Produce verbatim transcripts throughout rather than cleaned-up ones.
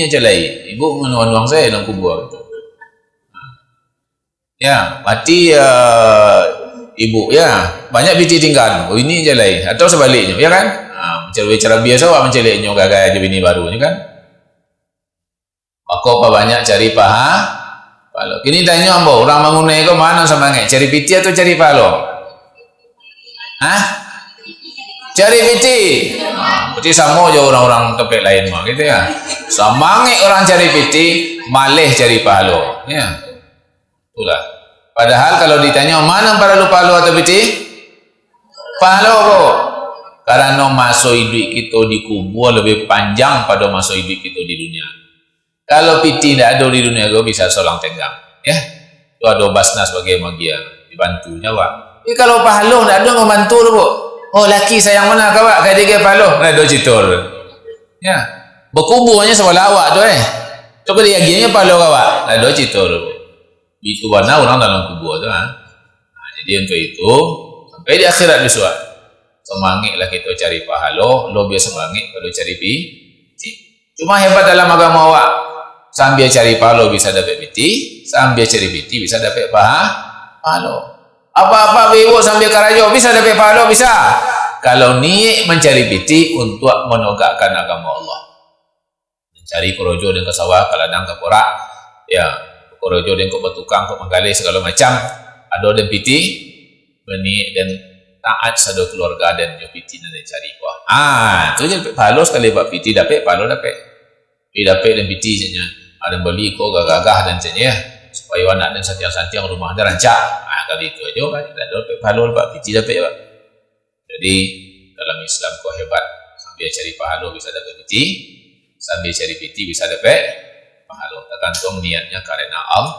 Jalai, ibu manuang-nuang sajo dalam kubua. Ya, mati, eh, ibu, ya. Banyak piti tingga. Oh, ini jalai. Atau sabaliknyo, ya kan? Ha, cara, cara biaso awak mancaliaknyo gagai aja bini baru ni kan. Mako, pabanyak cari paha-, pahalo. Kini tanyo ambo, urang mangunai ko ma nan samangaik, cari piti atau cari pahalo? Hah? Cari piti. Ha, berarti samo jo urang-urang tampek lain mah, gitu ya. Samangaik urang cari piti, maleh cari pahalo. Ya. Itulah. Padahal kalau ditanyo, ma nan paralu pahalo atau piti? Pahalo ko. Karano maso iduik kito di kubua labiah panjang pado maso iduik kito di dunia. Kalau piti ndak ado di dunia ko, bisa solang tenggang, ya. Tu ado Basnas bagai magia, dibantu nyo awak. Tapi kalau pahalo ndak ado mambantu tu, Bu. Oh, laki sayang bana ka awak, ka diagiah pahalo, ndak ado cito tu. Ya. Bakubuanyo sabalah awak tu, eh. Cubo diagiahnyo pahalo ka awak, ndak ado cito tu, Bu. Itu bana urang dalam kubua tu, ha. Nah, jadi untuk itu, sampai di akhirat bisuak, samangaiklah kito cari pahalo, labiah samangaik pado cari pi-, piti. Cuma hebat dalam agamo awak, sambia cari pahalo bisa dapek piti, sambia cari piti bisa dapek paha-, pahalo. Apa-apa bewok sambia karajo, bisa dapek pahalo, bisa. Kalau niaik mancari piti untuak manogakkan agamo Allah. Mancari korojo den ka sawah, ka ladang, ka porak. Ya, korojo den kok batukang, kok manggaleh, sagalo macam. Ado den piti, baniaik den taat sado kaluarga den jo piti nan den cari ko. Ah, tu je dapek pahalo sakali, bak piti dapek, pahalo dapek. Piti dapek den piti, caknyo. Ado bali ko gagah-gagah den, caknyo, ya. Supayo anak den santiang-santiang, rumah den rancak. Ah, kali itu ajo, kan. Ado dapek pahalo, bak piti dapek, bak. Jadi, dalam Islam ko hebat. Sambia cari pahalo bisa dapek piti, sambia cari piti bisa dapek pahalo. Tagantuang niatnyo karena Al-,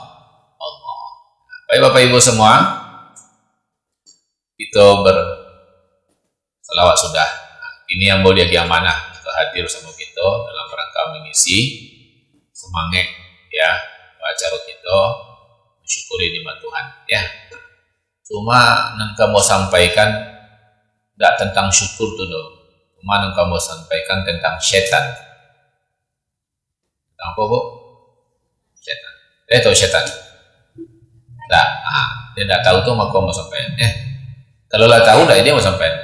Allah. Baik, Bapak Ibu semua, kito bersalawat sudah. Kini ambo diagiah amanah untuk hadir samo kito dalam rangka mangisi samangaik, ya, acara kito mansyukuri nikmat Tuhan, ya. Cuma nan ka ambo sampaikan, ndak tentang syukur tu doh. Cuma nan ka ambo sampaikan tentang setan. Tentang apo, Bu? Setan. Eh, tahu setan? Ndak. Ah, dia ndak tahu tu, mako ambo sampaikan. Eh, kalau lah tahu, ndak, dia ambo sampaikan.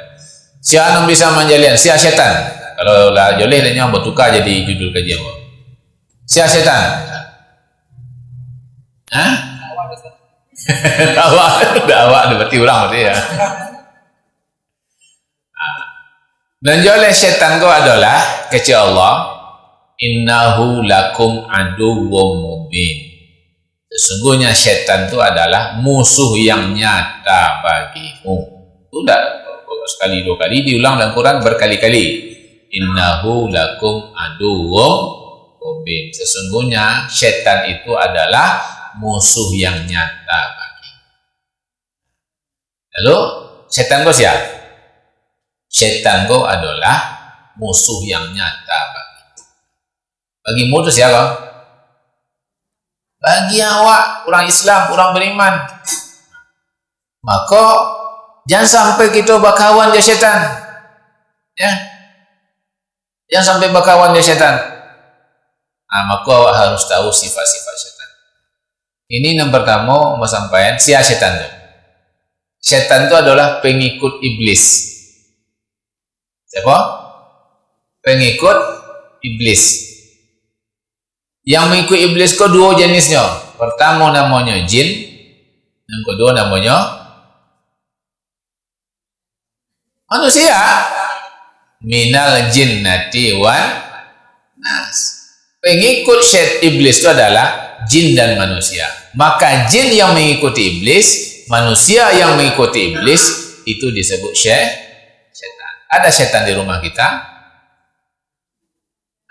Sia nan bisa manjalehan, sia setan. Kalau lah joleh, dia nyo ambo tuka jadi judul kajian ambo. Sia setan. Hah? Awak, ndak awak tu, berarti urang berarti, ya. Nan dijawab dek setan ko adolah, kecek Allah, "Innahu lakum aduwwum mubin." Sesungguhnya setan tu adalah musuh yang nyata bagimu. Tu ndak sekali dua kali, diulang dalam Quran berkali-kali. "Innahu lakum aduwwum mubin." Sesungguhnya setan itu adalah musuh yang nyata bagimu. Lalu, setan ko sia? Setan ko adolah musuh yang nyata bagimu. Bagimu tu sia ko? Bagi awak, urang Islam, urang beriman. Mako, jan sampai kito bakawan jo setan. Ya. Jan sampai bakawan jo setan. Nah, mako awak harus tahu sifat-sifat setan. Ini nan partamo, ambo sampaian, sia setan tu? Setan tu adolah pengikut iblis. Siapa? Pengikut iblis. Yang mengikut iblis ko duo jenisnyo. Pertamo namonyo jin, yang kedua namonyo manusia. Minal jinnati wan nas. Pengikut syet-, iblis tu adalah jin dan manusia. Maka jin yang mengikuti iblis, manusia yang mengikuti iblis, itu disebut sye-, setan. Ada setan di rumah kita?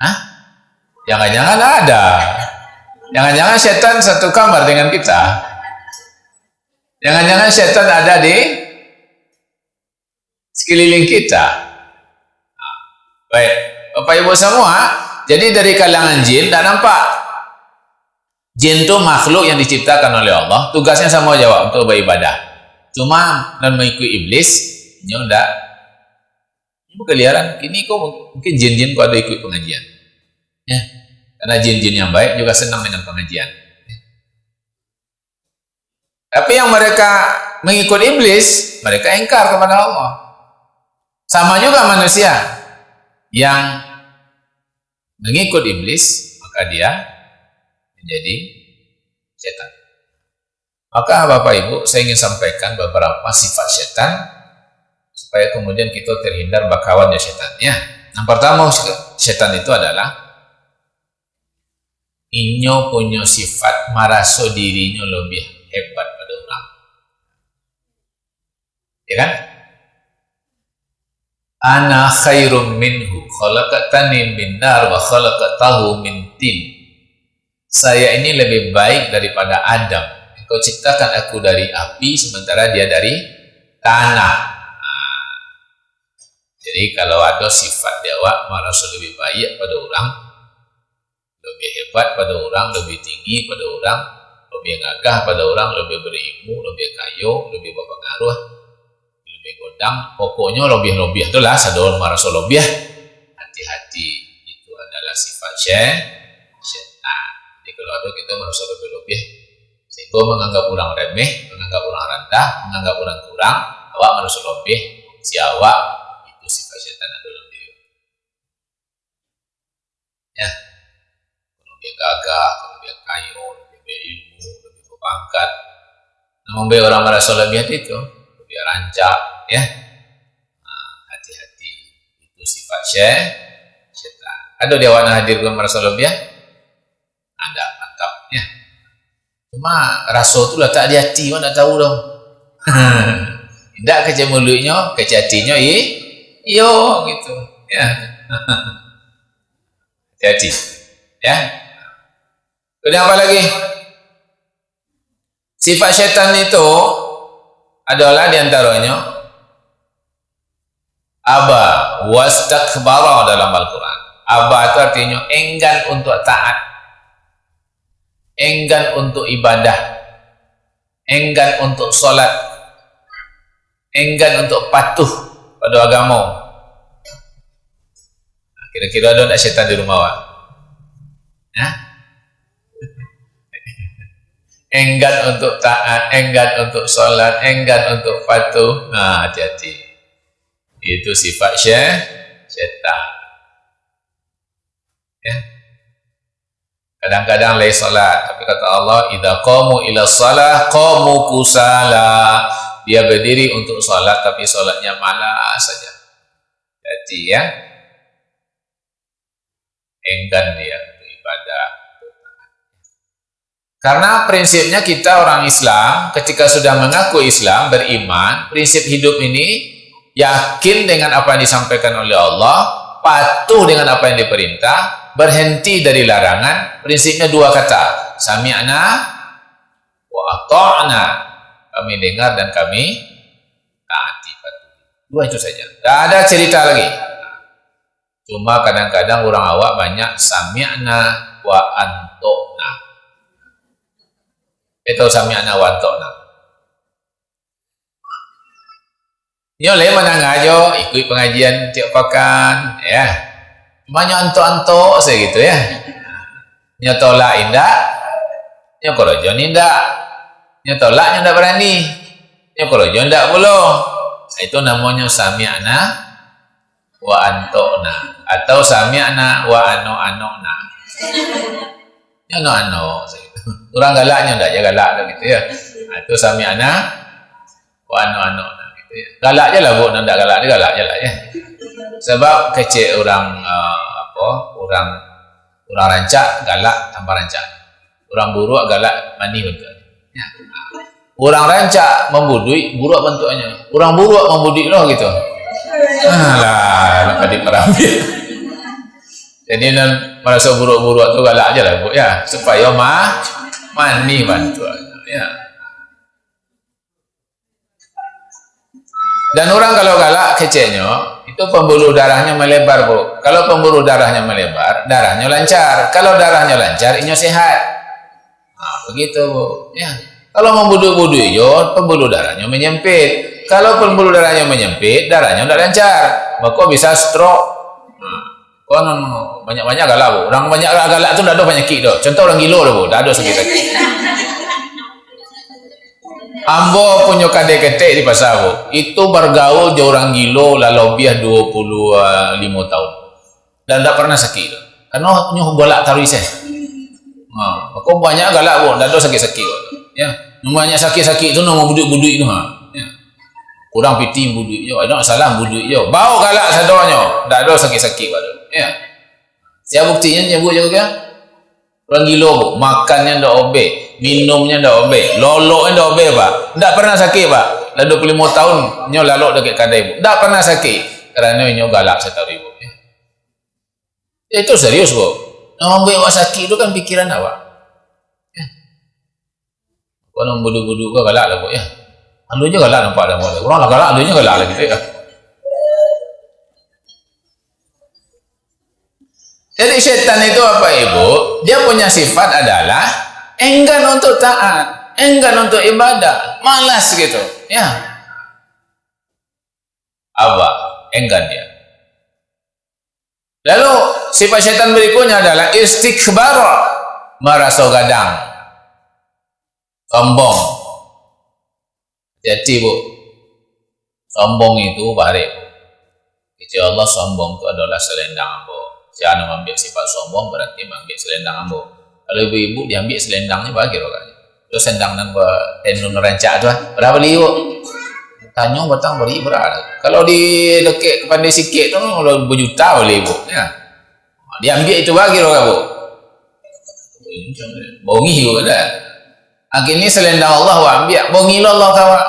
Hah? Jangan-jangan ada. Jangan-jangan setan satu kamar dengan kita. Jangan-jangan setan ada di sekeliling kita. Baik, Bapak Ibu semua, jadi dari kalangan jin tak nampak. Jin tu makhluk yang diciptakan oleh Allah, tugasnya sama aja, Wak, untuk beribadah. Cuma nan mengikut iblis, nyo ndak berkeliaran. Kini ko mungkin jin-jin ko ada ikut pengajian. Ya. Karena jin-jin yang baik juga senang dengan pengajian. Tapi yang mereka mengikut iblis, mereka ingkar kepada Allah. Sama juga manusia yang mengikut iblis, maka dia menjadi setan. Maka Bapak Ibu, saya ingin sampaikan beberapa sifat setan supaya kemudian kita terhindar bakawan dengan setan, ya. Yang pertama, setan itu adalah inyo punyo sifat maraso dirinyo lebih hebat pada urang. Ya kan? "Ana khairum minhu, khalaqtani min nar wa khalaqtahu min tin." "Saya ini lebih baik daripada Adam. Engkau ciptakan aku dari api, sementara dia dari tanah." Nah, jadi kalau ada sifat di awak maraso lebih baik pada urang, lebih hebat pada urang, lebih tinggi pada urang, lebih gagah pada urang, lebih berilmu, lebih kayo, lebih berpengaruh, lebih godang, pokoknyo lebih-lebih tu lah, sado maraso lebih. Hati-hati, itu adalah sifat sye-, setan. Jadi kalau ada kita maraso lebih-lebih, sehingga menganggap urang remeh, menganggap urang randah, menganggap urang kurang, awak maraso lebih, si awak, itu sifat setan ado dalam diri. Ya. Kalau dia gagah, kalau dia kayo, kalau dia berilmu, kalau dia berpangkat. Nah, mambuek urang maraso lebih ati tu, lebih rancak, ya. Nah, hati-hati. Itu sifat sye-, setan. Ado di awak nan hadir ko maraso lebih, ya? Ado, mantap, ya. Cuma raso tu latak di ati, awak ndak tahu doh. Indak kecek muluiknyo, kecek atinyo, i-, iyo, gitu. Ya. Hati-hati. Ya. Kemudian apa lagi? Sifat setan itu adalah di antaranyo aba wastakbara dalam Al-Quran. Aba itu artinyo enggan untuk taat, enggan untuk ibadah, enggan untuk salat, enggan untuk patuh pada agamo. Kira-kira ado ndak setan di rumah awak? Hah? Enggan untuk taat, enggan untuk salat, enggan untuk patuh. Nah, hati-hati. Itu sifat sye-, setan. Ya. Kadang-kadang lai salat, tapi kata Allah, "Idza qamu ila shalah qamu kusala." Dia berdiri untuk salat, tapi salatnya malas saja. Hati-hati, ya. Enggan dia untuk ibadah. Karena prinsipnya kita orang Islam, ketika sudah mengaku Islam, beriman, prinsip hidup ini yakin dengan apa yang disampaikan oleh Allah, patuh dengan apa yang diperintah, berhenti dari larangan, prinsipnya dua kata, "Sami'na wa ata'na." Kami dengar dan kami taati, patuhi. Dua itu saja. Tidak ada cerita lagi. Cuma kadang-kadang urang awak banyak "Sami'na wa antokna." Itu "Sami'na wa antokna." Nyo lai mandanga jo, ikuik pangajian tiok pakan, ya. Cuma nyo antok-antok sajo gitu, ya. Nyo tolak indak, nyo korojo indak. Nyo tolak nyo indak barani. Nyo korojo indak pulo. Itu namonyo "Sami'na wa antokna," atau "Sami'na wa anok-anokna." Nyo anok-anok sajo. Urang galak nyo indak ja galak tu gitu, ya. Nah, itu "Sami'na wa anok-anokna" gitu, ya. Galak ja lah, Bu, nan indak galak tu galak ja lah, ya. Sebab kecek urang, eh, apo, urang, urang rancak galak tambah rancak. Urang buruak galak manih bantuak. Ya. Urang rancak mambuduik, buruak bantuaknyo. Urang buruak mambuduik lo gitu. Alah, nak ka diparabik. Jadi, nan maraso buruak-buruak tu galak ja lah, Bu, ya. Supayo ma-, manih bantuaknyo, ya. Dan urang kalau galak keceknyo, itu pembuluh darahnyo melebar, Bu. Kalau pembuluh darahnyo melebar, darahnyo lancar. Kalau darahnyo lancar, inyo sehat. Nah, begitu, Bu. Ya. Kalau mambuduik-buduik jo, pembuluh darahnyo menyempit. Kalau pembuluh darahnyo menyempit, darahnyo ndak lancar. Mako bisa stroke. Nah. Kau nan banyak-banyak galak, Bu. Urang banyak galak tu ndak ado panyakik tu. Contoh urang gilo tu, Bu. Ndak ado sakik-sakik. Ambo punyo kadai ketek di pasa, Bu. Itu bargaul jo urang gilo lah lobiah duo puluah limo taun. Dan ndak parnah sakik tu. Karano nyo galak taruih se. Ha, mako banyak galak, Bu. Ndak ado sakik-sakik, Bu. Ya. Nan banyak sakik-sakik tu, nan buduik-buduik tu, ha. Ya. Kurang piti buduik jo, ado masalah buduik jo. Bao galak sadonyo, ndak ado sakik-sakik pado. Ya. Sia buktinyo nyabuik jo kan? Urang gilo, Bu. Makannyo ndak obek, minumnyo ndak obek, loloknyo ndak obek, Pak. Ndak parnah sakik, Pak. Lah duo puluah limo taun nyo lalok dakek kadai, Bu. Ndak parnah sakik. Karano inyo galak sataruih, Bu. Ya. Itu serius, Bu. Nan mambuek awak sakik tu kan pikiran awak. Ya. Kau nan budu-budu kau galak lah, Bu, ya. Alun je galak nampak dah, Bu. Urang lah galak, alun je galak lah gitu, ya. Jadi setan itu apa, Ibu? Dia punya sifat adalah enggan untuk taat, enggan untuk ibadah, malas gitu, ya. Abah, enggan dia. Lalu, sifat setan berikutnya adalah istikbar, maraso gadang, sombong. Hati-hati, Bu. Sombong itu barek, Bu. Kecek Allah, sombong tu adalah selendang ambo. Sia nan maambiak sifat sombong, barati maambiak selendang ambo. Kalau ibu-ibu diambiak selendangnyo, bagi roh agaknyo. Tu selendang nan ba-, tenun rancak tu, ah. Bara bali, Bu? Tanyo batang bali bara. Kalau di dakek Pandai Sikek tu, kalau bajuta bali, Bu. Ya. Diambiak itu bagi roh agak, Bu. Bongih, Bu, dah. Akhirnyo selendang Allah, wak ambiak. Bongih lo Allah, kawan.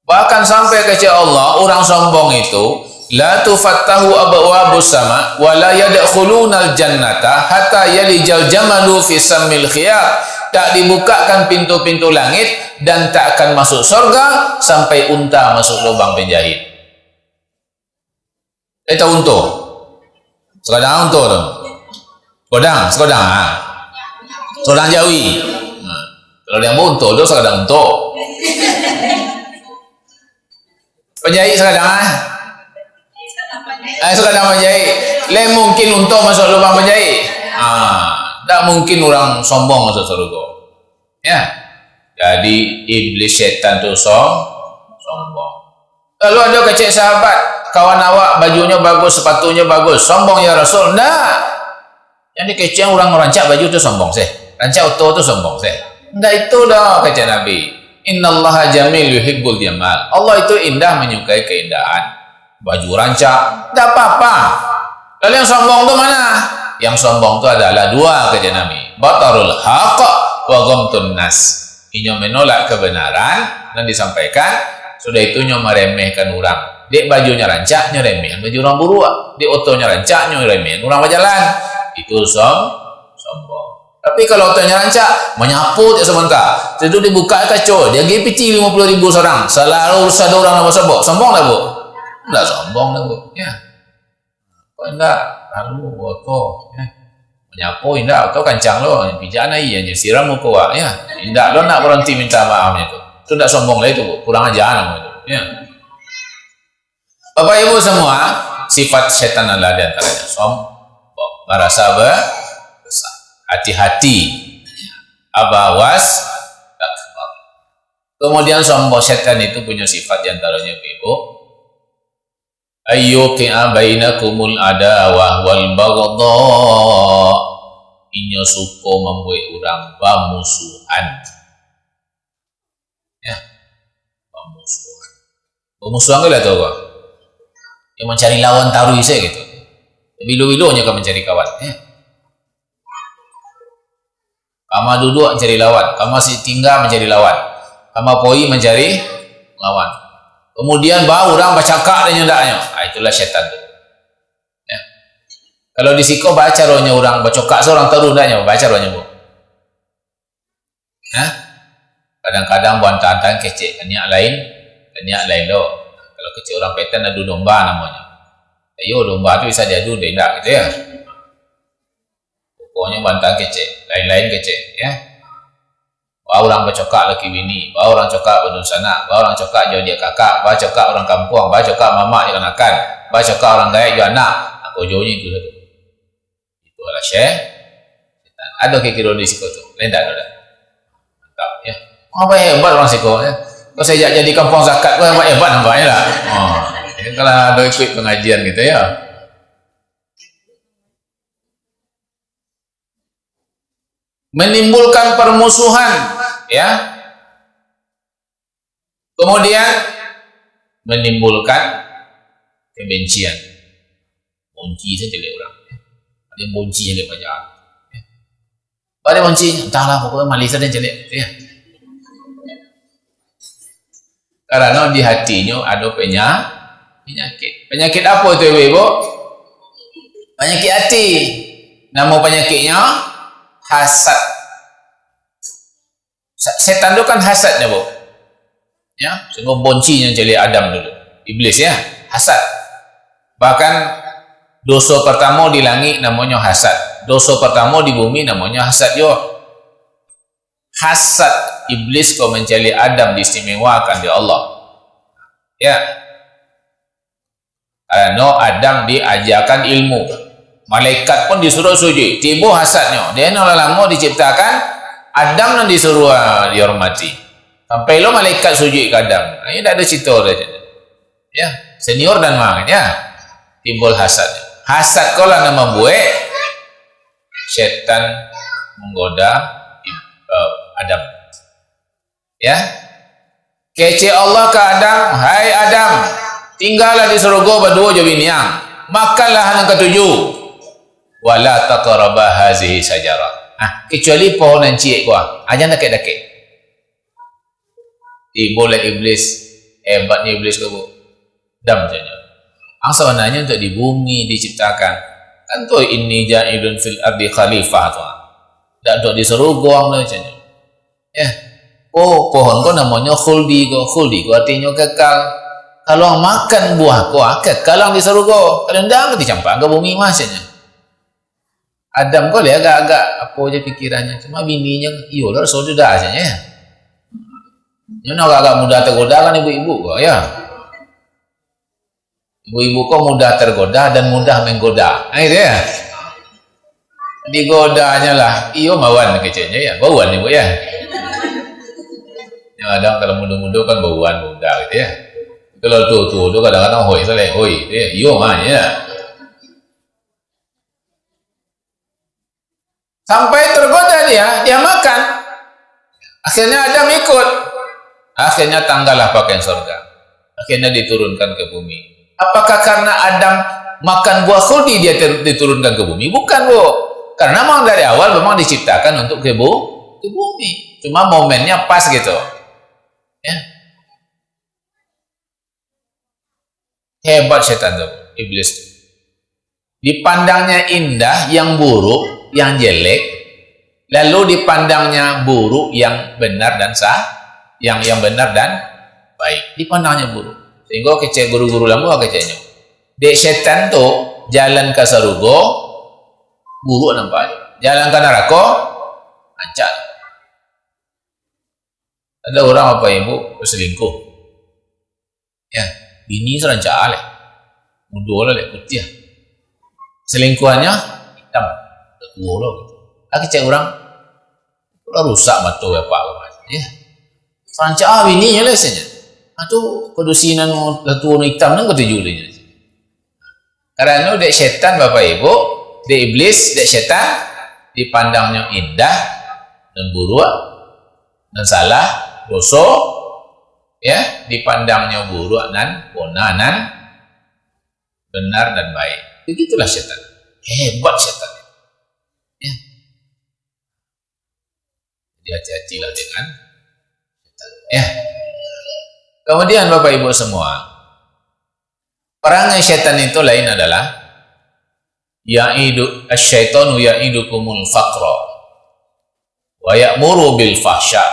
Bahkan sampai kecek Allah, urang sombong itu, "La tufattahu abwabus sama, wa la yadkhulunal jannata, hatta yalijal jamalu fi sammil khiyat." Tak dibukakan pintu-pintu langit, dan tak akan masuk surga, sampai unta masuk lubang penjahit. Eh, tahu unto? Sakadang unto tu. Sakadang, sakadang, ha. Sakadang jawi. Ha. Kalau di ambo unto tu sakadang unto. Panjahik sakadang, ha. Eh, sakadang panjahik. Lai mungkin unto masuk lubang panjahik? Ha. Tak mungkin urang sombong masuk surga. Ya. Jadi, iblis setan tu som-, sombong. Lalu ado kecek sahabat, kawan awak, bajunyo bagus, sapatunyo bagus, sombong, "Ya Rasul." Ndak. Yang dikecek urang rancak baju tu sombong seh. Rancak oto tu sombong seh. Ndak itu doh, kecek Nabi. "Innallaha jamil yuhibbul jamal." Allah itu indah, menyukai keindahan. Baju rancak, ndak apa-apa. Lalu yang sombong tu mana? Yang sombong tu adalah dua, kecek Nabi. Batarul haq wa ghamtun nas. Inyo menolak kebenaran nan disampaikan, sudah itu nyo meremehkan urang. Dek bajunyo rancak, nyo remehan baju urang buruak. Dek otonyo rancak, nyo remehan urang bajalan. Itu som-, sombong. Tapi kalau otonyo rancak, manyapo tiok sabanta. Sudah dibuka kaco, diagiah piti limo puluah ribu surang. Salalu sado urang nan basobok. Sombong tak, Bu? Ndak sombong tak, Bu. Ya. Kok indak? Lalu oto, ya. Manyapo indak, oto kancang lo, pijakan aia, siram muko awak, ya. Indak lo nak baranti minta maafnyo tu. Tu ndak sombong lai tu, Bu. Kurang aja namo itu, ya. Bapak Ibu semua, sifat setan adalah di antaranya sombong, marasa be-, besar. Hati-hati. Abawas takbar. Kemudian sombong setan itu punya sifat di antaranya, Ibu, ayyuqi'a bainakumul adawah wal baghdha. Inyo suko mambuek urang bamusuhan. Ya, bamusuhan. Bamusuhan tu lah tahu kau. Yang mancari lawan taruih saja gitu. Bilo-bilo nyo ka mancari kawan. Ya. Kama duduak mancari lawan, kama si tingga mancari lawan, kama poi mancari lawan. Kemudian ba urang bacakak dan nyandaknyo. Ah, itulah setan tu. Ya. Kalau di siko bacaronyo urang bacokak seorang taruih ndaknyo, bacaronyo, Bu. Nah, kadang-kadang bantang-antang kecek, niat lain, niat lain doh. Kalau kecek urang Paitan adu domba namonyo. Iyo, domba tu bisa diadu, indak gitu ya. Pokoknyo bantang kecek, lain-lain kecek, ya. Ba urang bacokak laki bini, ba urang cokak badunsanak, ba urang cokak jo adiak kakak, bacokak urang kampuang, bacokak mamak jo kanakan, bacokak urang gaek jo anak. Kojonyo itu sajo. Itu adalah syai-, syaitan. Ado kiro-kiro di siko tu. Lain tak ado dah. Mantap, ya. Wah, hebat urang siko, ya. Kalau sajak jadi kampuang zakat ko hebat-hebat nampaknyo lah. Oh, ya, kalau ado ikut pengajian gitu, ya. Menimbulkan permusuhan, ya. Kemudian menimbulkan kebencian. Bonci sajo caliak urang. Ado yang bonci caliak paja. Ado yang bonci, antahlah, pokoknyo maleh sajo caliak, ya. Karano di hatinyo ado penya-, penyakit. Penyakit apo tu, Ibu-ibu? Penyakit hati. Namo penyakitnyo? Hasad. Sa-, setan tu kan hasad nyo, Bu. Ya, sungguah bonci nyo caliak Adam dulu. Iblis, ya, hasad. Bahkan doso pertamo di langik namonyo hasad. Doso pertamo di bumi namonyo hasad juo. Hasad Iblis ko mancaliak Adam diistimewakan dek Allah. Ya. Karano Adam diajakan ilmu. Malaikat pun disuruh sujuik. Tibo hasadnyo. Dek nan lah lamo diciptakan, Adam nan disuruah dihormati. Sampai lo malaikat sujuik ka Adam. Ini tak ada cerita dah. Ya, senior dan mang, ya. Timbul hasad. Hasad ko lah nan mambuek setan manggoda, eh, Adam. Ya. Kecek Allah ka Adam, "Hai Adam, tinggalah di sarugo baduo jo bini ang. Makanlah nan katuju. Wala taqraba hazihi syajarah." Ah, kecuali pohon nan ciek ko, ah, jan dakek-dakek. Tibo lah Iblis, hebatnyo Iblis ko, Bu. Adam, caknyo. Ang sabananyo untuak di bumi diciptakan. Kan tu, "Inni ja'ilun fil ardi khalifah" tu. Dak untuak di sarugo ang tu, caknyo. Ya. Oh, pohon ko namonyo khuldi ko. Khuldi ko artinyo kekal. Kalau ang makan buah ko, ah, kekal ang di sarugo. Kalau ndak, ang dicampakkan ka bumi mah, caknyo. Adam ko lai agak-agak apo je pikirannyo. Cuma bininyo, iyo lah, raso sudah, caknyo, ya. Nyo agak-agak mudah tergoda kan ibu-ibu ko, ya. Ibu-ibu ko mudah tergoda dan mudah menggoda. Ha, gitu ya. Digodanya lah. Iyo, mawan keceknya ya. Bauan ibu ya. Yang ada kalau muda-muda kan bauan, muda gitu ya. Kalau tua-tua tu kadang-kadang hoi, saleh hoi gitu ya. Iyo, mah ya. Sampai tergoda dia, dia makan. Akhirnya Adam ikut. Akhirnya tanggalah pakaian sorga. Akhirnya diturunkan ke bumi. Apakah karena Adam makan buah khuldi dia ter-, diturunkan ke bumi? Bukan, Bu. Karena memang dari awal memang diciptakan untuk ke bu-, ke bumi. Cuma momennya pas gitu. Ya. Hebat setan tu, iblis tu. Dipandangnya indah yang buruk, yang jelek, lalu dipandangnya buruk yang benar dan sah, yang, yang benar dan baik. Dipandangnya buruk. Sehingga kecek guru-guru lamo keceknyo. Dek setan tu, jalan ka sarugo, buruk nampak. Jalan ka narako, rancak. Ada urang, Bapak Ibu, baselingkuh. Ya, bini tu rancak lah. Mudo lah, lah putiah. Selingkuhannya hitam. Dah tua lah gitu. Lah kecek urang, "Lah rusak mato bapak ko," ya. Rancak ah bininyo lah, caknyo. Ah, tu padusi nan lah tua, nan hitam, nan katuju tu. Karano dek setan, Bapak Ibu, dek iblis, dek setan, dipandangnyo indah, nan buruak, nan salah, doso, ya, dipandangnyo buruak, nan bona, nan benar, nan baik. Begitulah setan. Hebat setan. Ya. Jadi, hati-hatilah dengan setan. Ya. Kemudian, Bapak Ibu semua, perangai setan itu lain adalah ya'idu, asyaitonu ya'idukumul faqra wa ya'muru bil fahsya.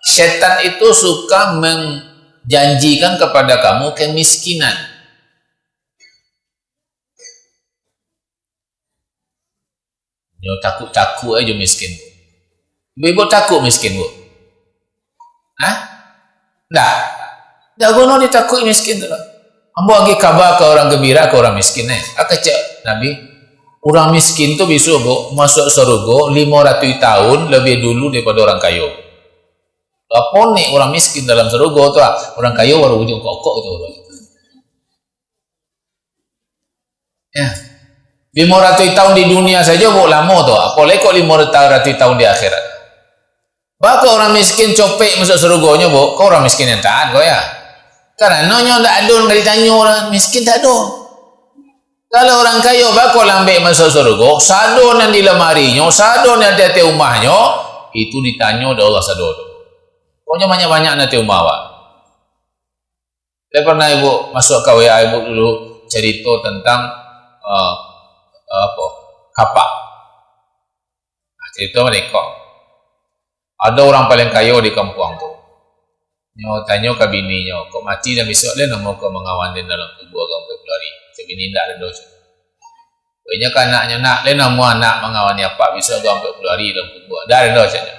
Setan itu suka menjanjikan kepada kamu kemiskinan. Nyo takut-takut aja miskin, Bu. Ibu-ibu takut miskin, Bu? Hah? Ndak. Ndak guno ditakuti miskin tu lah. Ambo agiah kaba ka urang gambira, ka urang miskin, eh. Aka cek Nabi, urang miskin tu bisuak, Bu, masuak sarugo limo ratuih tahun labiah dulu daripado urang kayo. Lah ponek urang miskin dalam sarugo tu, ah. Urang kayo baru ujuik okok-okok tu. Ya. Limo ratuih tahun di dunia sajo, Bu, lamo tu. Apolai kok limo ratuih tahun di akhirat. Baa kok urang miskin copek masuak sarugonyo, Bu? Kok urang miskin nan taat kok, ya? Karano nyo ndak ado nan ka ditanyo, urang miskin ndak ado. Kalau urang kayo, baa kok lambek masuak sarugo? Sado nan di lamarinyo, sado nan di ateh umahnyo, itu ditanyo dek Allah sado tu. Pokoknyo banyak-banyak nan ateh umah awak. Saya pernah ibu masuk ka W A ibu dulu, carito tentang, eh, eh, apo, kapak. Nah, carito mereka. Ada orang paling kayo di kampuang tu. Nyo tanyo ka bininyo, "Kok mati dan bisuak lai namo ko mangawan den dalam kubua agak ampek puluah ari?" Cak bini, "Indak ado doh," cak. Bainyo ka anaknyo, "Nak, lai namo anak mangawani apak bisuak agak ampek puluah ari dalam kubua?" "Indak ado doh," caknyo.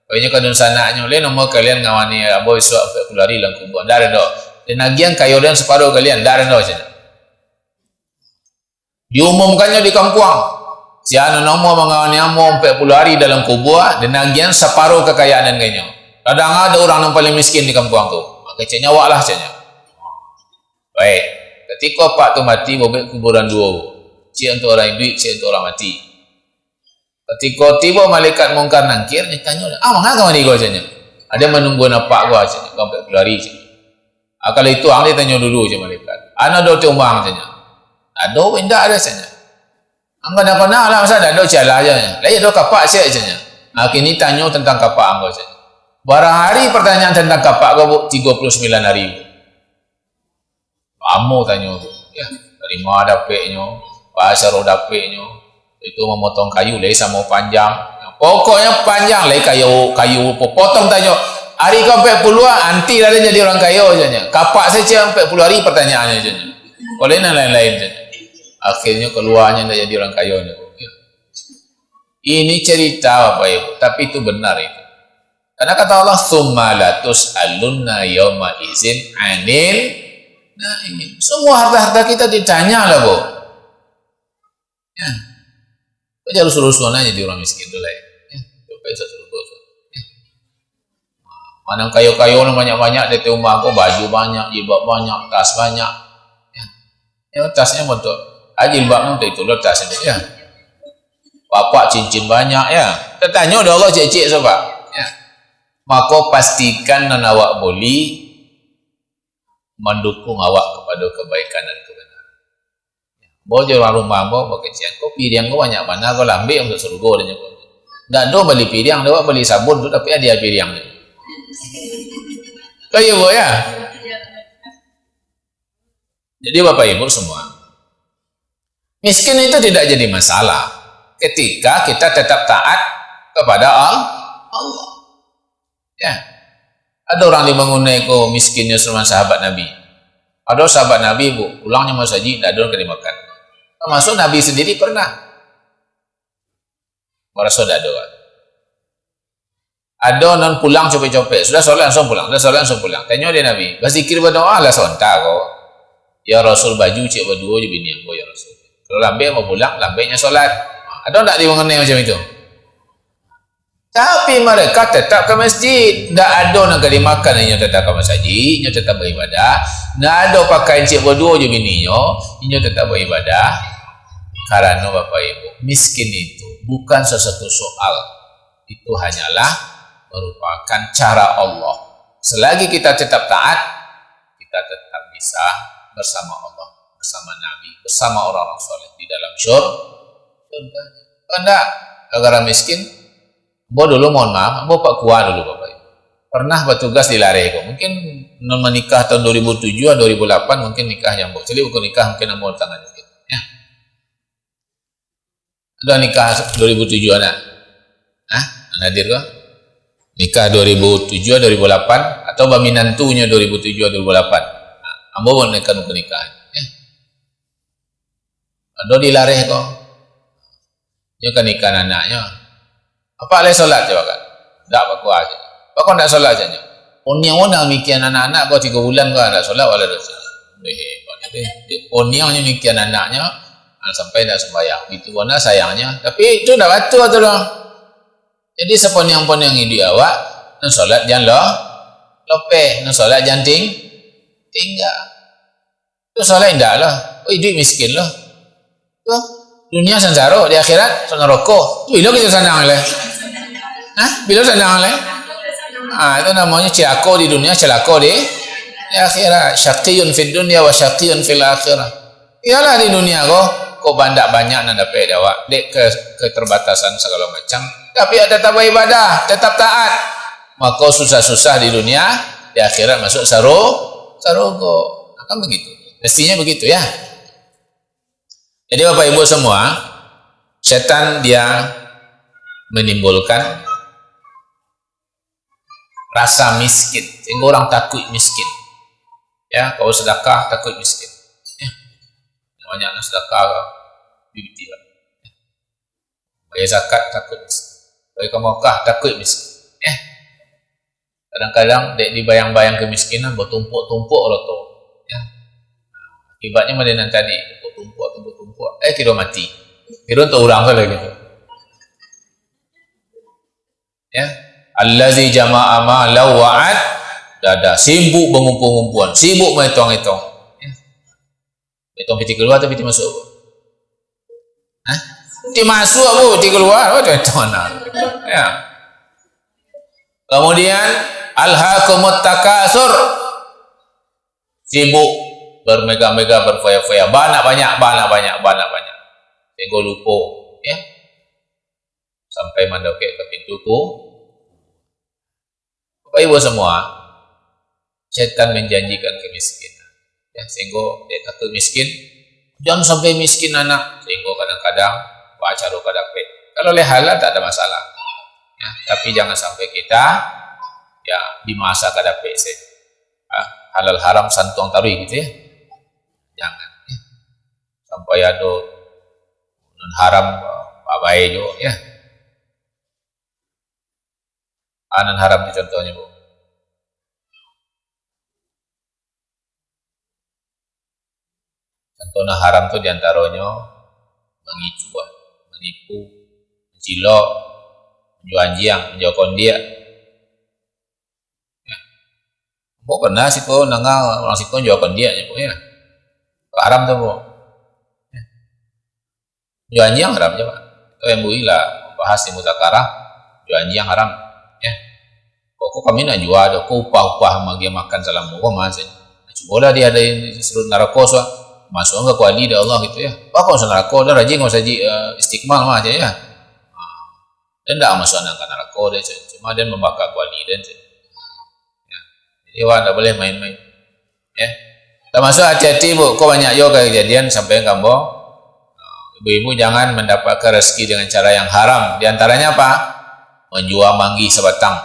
Bainyo ka dunsanaknyo, "Lai namo kalian ngawani abah bisuak ampek puluah ari dalam kubua?" "Indak ado doh." "Den agiahan kayo den saparo kalian?" "Indak ado doh," caknyo. Diumumkannyo di kampuang, "Si anu namo mangawani ambo ampek puluah ari dalam kubua, den agiahan saparo kakayaan den ka inyo." Tadanga dek urang nan paling miskin di kampuang tu. Mako caknyo, "Awak lah," caknyo. Baik. Katiko apak tu mati, babuek kuburan duo. Ciek untuak urang iduik, ciek untuak urang mati. Katiko tibo malaikat Mungkar Nangkir, ditanyo, "Ah, manga ka mandi ko?" caknyo. "Ado manungguan apak ko," caknyo, "ampek puluah ari," caknyo. "Ah, kalau itu ang ditanyo dulu," caknyo malaikat. "Anu ado di ateh umah?" caknyo. "Ado, indak ado," caknyo. "Ang kana-kana lah, masa ndak ado, cialah," caknyo. "Lai ado kapak ciek," caknyo. "Ah, kini tanyo tentang kapak ang ko," caknyo. "Bara hari pertanyaan tentang kapak ko, Bu?" "Tigo puluah sambilan hari, Bu." Lamo tanyo tu. Ya, dari ma dapeknyo, baa caro dapeknyo. Itu mamotong kayu lai samo panjang. Pokoknyo panjang lai kayu, kayu popotong tanyo. "Ari ka ampek puluah, anti lah den jadi urang kayo," caknyo. "Kapak sajo ampek puluah ari pertanyaannyo," caknyo. "Kok lai nan lain-lain?" caknyo. Akhirnyo kaluanyo ndak jadi urang kayo nyo. Ya. Ini cerita, Bapak Ibu, tapi itu benar itu. Karena kata Allah, "Tsumma latus'alunna yauma idzin 'anil na'im." Semua harta-harta kita ditanya lah, Bu. Ya. Kok jalur solusi aja jadi urang miskin tu lah, ya. Ya, coba bisa solusi. Ya. Mana kayo-kayo lah banyak-banyak di ateh umah ko, baju banyak, jilbab banyak, tas banyak. Ya. Ya, tasnyo bentuk, ah, jilbab tu itu lo tasnyo, ya. Bapak cincin banyak, ya. Tatanyo dek Allah ciek-ciek, sobak. Ya. Mako, pastikan nan awak boli mandukung awak kapado kabaikan dan kebenaran. Ambo jo urang rumah ambo bakecian, "Ko piriang ko banyak bana ko, lah ambiak masuak sarugo," katonyo. "Ndak ado bali piriang, dak bali sabun tu, tapi hadiah piriang tu." Kayo, Bu, ya? Jadi, Bapak Ibu semua, miskin itu tidak jadi masalah ketika kita tetap taat kepada Al-, Allah. Ya. Ada orang di Bangunai ko miskinnyo sama sahabat Nabi. Ada sahabat Nabi, Bu, pulangnyo masajik, ndak ada ka dimakan. Termasuk Nabi sendiri pernah maraso ndak ada. Ado nan pulang copek-copek, sudah solat langsung pulang, sudah solat langsung pulang. Tanyo dek Nabi, "Bazikir, badoa lah sonta ko." "Ya Rasul, baju ciek baduo jo bini ambo, ya Rasul. Kalau lambek ambo pulang, lambeknyo solat." Ado ndak di Bangunai macam itu? Tapi mereka tetap ka masjid. Ndak ado nan ka dimakan, inyo tetap ka masajik, inyo tetap baibadah. Ndak ado pakaian ciek baduo jo bininyo, inyo tetap baibadah. Karano, Bapak Ibu, miskin itu bukan sesuatu soal. Itu hanyalah merupakan cara Allah. Selagi kita tetap taat, kita tetap bisa bersama Allah, bersama Nabi, bersama orang-orang soleh di dalam syur-, syurga. Kalau ndak, gara-gara miskin, ambo dulu, mohon maaf, ambo Pak Kua dulu, Bapak Ibu. Pernah batugas di Lareh ko. Mungkin nan manikah tahun dua ribu tujuh atau dua ribu lapan, mungkin nikahnya ambo. Jadi bukan nikah, mungkin ambo tangan dikit. Ya. Ada nikah dua ribu tujuh anak? Hah? Nan hadir ko? Nikah dua ribu tujuh, dua ribu lapan, atau baminantunyo dua ribu tujuh, dua ribu lapan? Nah, ambo pun nikah, nunggu nikah. Ya. Ado di Lareh ko. Nyo ka nikah anaknyo. "Apak lai solat?" cakap kan. "Ndak, Pak Kua," cakap. "Apak kok ndak solat?" cakapnyo. "Oniang-oniang mikian anak-anak ko tigo bulan ko ndak solat, wala doso." Weh, hebat. Eh, oniangnyo mikian anaknyo, ah, sampai ndak sumbayang. Itu pun lah sayangnyo. Tapi itu ndak batua tu doh. Jadi, saponiang-poniang iduik awak, nan solat jan lo, lopeh, nan solat jan ting-, tingga. Tu solat indak lah. Oh, iduik miskin lah. Tu, dunia sansaro, di akhirat, so naroko. Tu bilo kito sanang lai? Hah? Bilo sanang lai? Ah, itu namonyo cilako di dunia, cilako di, di akhirat. Syaqiyun fid dunya wa syaqiyun fil akhirah. Iyolah di dunia ko, ko banyak-banyak nan dapek dek awak, dek ke-, keterbatasan sagalo macam. Tapi tetap baibadah, tetap taat. Mako susah-susah di dunia, di akhirat masuk saru-, sarugo. Nah, kan begitu. Mestinya begitu, ya. Jadi, Bapak Ibu semua, setan dia menimbulkan rasa miskin, sehingga orang takut miskin. Ya, kalau sedekah takut miskin. Ya. Banyak nak sedekah ke? Bibiti lah. Bayar zakat takut miskin. Bayar ke Makkah takut miskin. Ya. Kadang-kadang dek dibayang-bayang kemiskinan, bertumpuk-tumpuk lah tu. Ya. Akibatnya macam nan tadi, tumpuk-tumpuk, tumpuk-tumpuk. Eh, kira mati. Kira untuk orang tu lagi tu. Ya. Allazi jama'a malan wa 'addada. Sibuk bangumpul-ngumpulan, sibuk maitung-itung. Ya. Maitung piti kalua atau piti masuk, Bu? Hah? Piti masuk, Bu, piti kalua. Oh, maitung nah. Ya. Kemudian, alhaakumut takatsur. Sibuk bermega-mega, berfoya-foya. Banyak banyak, banyak banyak, banyak banyak. Sehingga lupo, ya. Sampai mandokek ka pintu ku-, Bapak Ibu semua, setan menjanjikan kemiskinan. Ya, sehingga dia takut miskin. Jangan sampai miskin anak. Sehingga kadang-kadang, baa caro ka dapek. Kalau lai halal, tak ada masalah. Ya, tapi jangan sampai kita, ya, di masa ka dapek saja. Ah, halal haram santuang taruih gitu, ya. Jangan, ya. Sampai ado nan haram, babae juo, ya. Ah, nan haram tu contohnyo, Bu. Contoh nan haram tu di antaronyo mangicuah, manipu, mancilok, manjua anjiang, manjua kondiak. Ya. Ambo pernah siko nanga urang siko manjua kondiak, ya, Bu, ya. Haram tu, Bu. Ya. Manjua anjiang haram juo, Pak. Itu M U I lah bahas di muzakarah, manjua anjiang haram. Ya. Pokok kami nak jua tu, ko upah-upah maagiah makan salamo ko mah, cen. Cubolah di ado di surut narako suah. Masuak ka kuali dek Allah gitu, ya. Apa ko masuak narako, den rajin ka masajik, eh, Istiqmal mah, cen, ya. Ah. Den ndak masuak nan ka narako, den, cen. Cuma den mambaka kuali den, cen. Ya. Jadi, awak ndak boleh main-main. Ya. Tamasuak hati-hati, Bu. Ko banyak juo kajadian sampai ka ambo. Ibu-ibu jangan mandapatkan rezeki dengan cara yang haram. Di antaranya apa? Manjua manggih sabatang.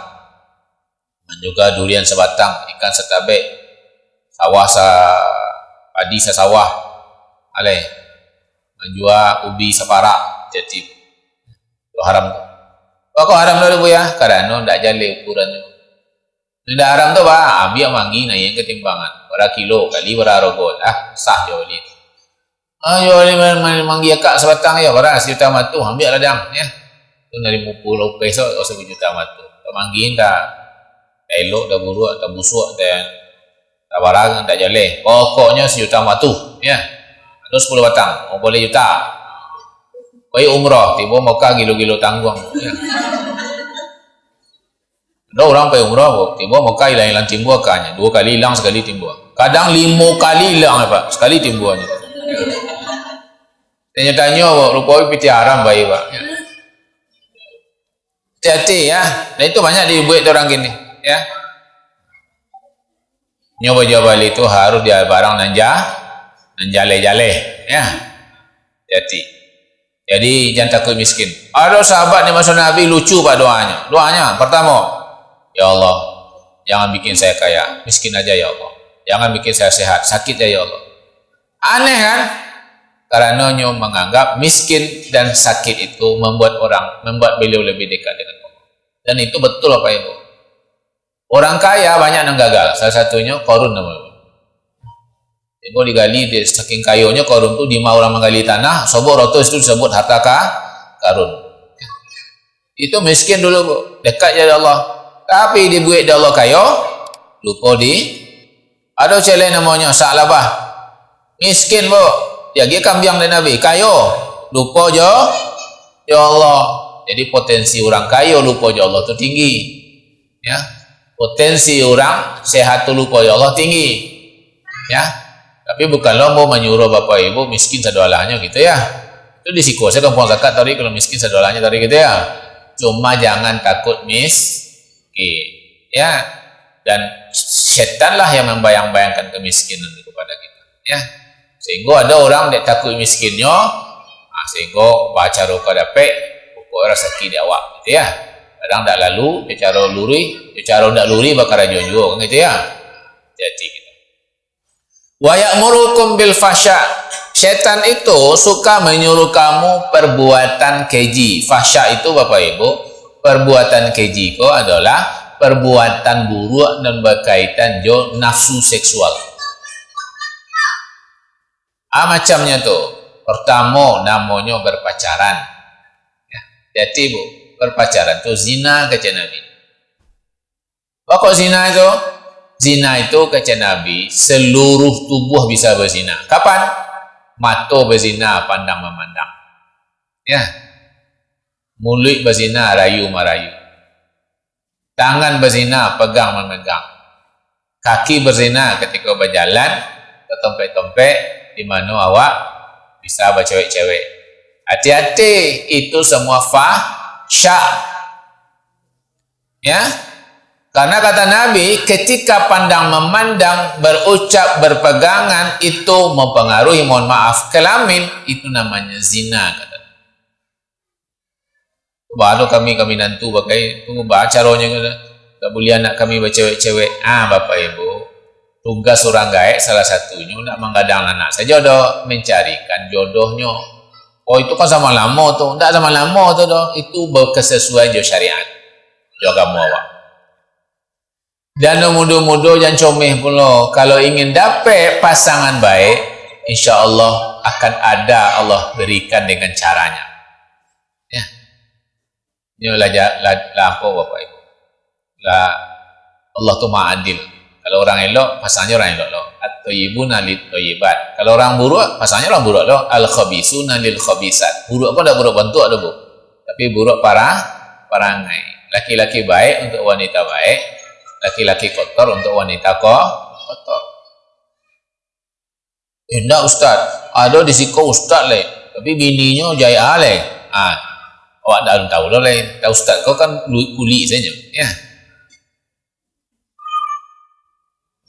Manjua durian sabatang, ikan satabek, sawah sa-, padi sasawah. Alai. Manjua ubi saparak, hati-hati. Itu haram tu. Kok haram tu, Bu, ya? Karano ndak jaleh ukurannyo. Ndak haram tu, bah, ambiak manggih naiak ka timbangan. Bara kilo, kali bara harago, lah, sah juo bali tu. Ah, juo bali man-, man-, manggih akak sabatang, yo, bara sajuta matu, ambiak lah, dang, ya. Tu dari mupul lopeh so, oh, sajuta matu. Tak manggih, tak, tak elok, tak buruak, tak busuak, tak, tak barang, tak jaleh. Pokoknyo sajuta matu, ya. Atau sapuluah batang, oh, boleh juta. Pai umrah, tibo Mekah gilo-gilo tangguang, ya. Ado urang pai umrah, Bu. Tibo Mekah ilang-ilang timbua kanyo. Duo kali ilang, sakali timbua. Kadang limo kali ilang, Pak. Sakali timbuanyo. Tanyo-tanyo, Bu, rupo pitih haram pai, Pak. Hati-hati, ya. Dan itu banyak dibuek tu urang kini, ya. Nyo bajua bali tu harus di barang nan ja-, nan jaleh-jaleh, ya. Hati-hati. Jadi, jan takuik miskin. Ado sahabat di maso Nabi lucu, Pak, doanyo. Doanyo, partamo, "Ya Allah, jangan bikin saya kaya, miskin aja, ya Allah. Jangan bikin saya sehat, sakit aja, ya Allah." Aneh, kan? Karano nyo manganggap miskin dan sakit itu membuat orang, membuat beliau lebih dekat dengan Allah. Dan itu betul, Bapak Ibu. Orang kaya banyak nan gagal, salah satunyo Qarun namonyo. Tembok digali, di, saking kayonyo Qarun tu, dima urang manggali tanah, sobok roto situ disebut harta ka-, Qarun. Itu miskin dulu, Bu. Dekat jo Allah. Tapi dibuek dek Allah kayo, lupo di, ado ciek lai namonyo Sa'labah. Miskin, Bu. Diagiah kambiang dek Nabi. Kayo, lupo jo, jo Allah. Jadi potensi urang kayo lupo jo Allah tu tinggi. Ya. Potensi urang sehat tu lupo jo Allah tinggi. Ya. Tapi bukanlah ambo manyuruh Bapak Ibu miskin sadolahnyo gitu ya. Itu di siko sajo kampuang zakat tadi kalau miskin sadolahnyo tadi gitu ya. Cuma jangan takut miskin. Ya. Dan setanlah yang membayang-bayangkan kemiskinan itu kepada kita. Ya. Sehingga ada orang dek takut miskinnyo, ah, sehingga bacaro ka dapek, pokok rasaki di awak gitu ya. Kadang dak lalu, jo caro luruih, jo caro dak luruih bakarajo juo kan gitu ya. Jadi gitu. Wa ya'murukum bil fahsya. Setan itu suka menyuruh kamu perbuatan keji. Fahsya itu, Bapak Ibu, perbuatan keji ko adalah perbuatan buruk nan berkaitan jo nafsu seksual. Ah, macamnyo tu. Pertamo, namonyo berpacaran. Ya, hati-hati, Bu. Berpacaran tu zina, kecek Nabi. Apo kok zina itu? Zina itu, kecek Nabi, seluruh tubuh bisa berzina. Kapan? Mato berzina, pandang memandang. Ya. Muluik berzina, rayu marayu. Tangan berzina, pegang memegang. Kaki berzina ketika berjalan ke tompek-tompek di mano awak bisa bacewek-cewek. Hati-hati, itu semua fahsya. Ya. Karena kata Nabi, ketika pandang memandang, berucap, berpegangan, itu mempengaruhi, mohon maaf, kelamin, itu namanya zina, kata Nabi. Ba anu kami, kami nantu bagai tu, ba caronyo kata, "Tak buliah anak kami bacewek-cewek." Ah, Bapak Ibu, tugas urang gaek salah satunyo nak manggadang anak sajo doh, mencarikan jodohnyo. Oh, itu kan zaman lamo tu. Ndak zaman lamo tu doh. Itu berkesesuaian jo syariat, jo agamo awak. Jan mudo-mudo, jan comeh pulo. Kalau ingin dapek pasangan baik, insya Allah akan ada Allah berikan dengan caranya. Ya. Ini lah, ja-, lah, lah apo, Bapak Ibu? Lah, Allah tu Maha Adil. Kalau orang elok, pasangannyo orang elok lo. At-thayyibuna lit-thayyibat. Kalau orang buruak, pasangannyo orang buruak lo. Al-khabisuna lil-khabisat. Buruak ko ndak buruak bantuak doh, Bu. Tapi buruak para-, parangai. Laki-laki baik untuk wanita baik, laki-laki kotor untuk wanita ko-, kotor. "Eh, ndak, Ustaz. Ado di siko ustaz lai, tapi bininyo jahek lai." Ah, awak ndak tahu lo lai. Tahu ustaz ko kan lu-, kulik sajo. Ya.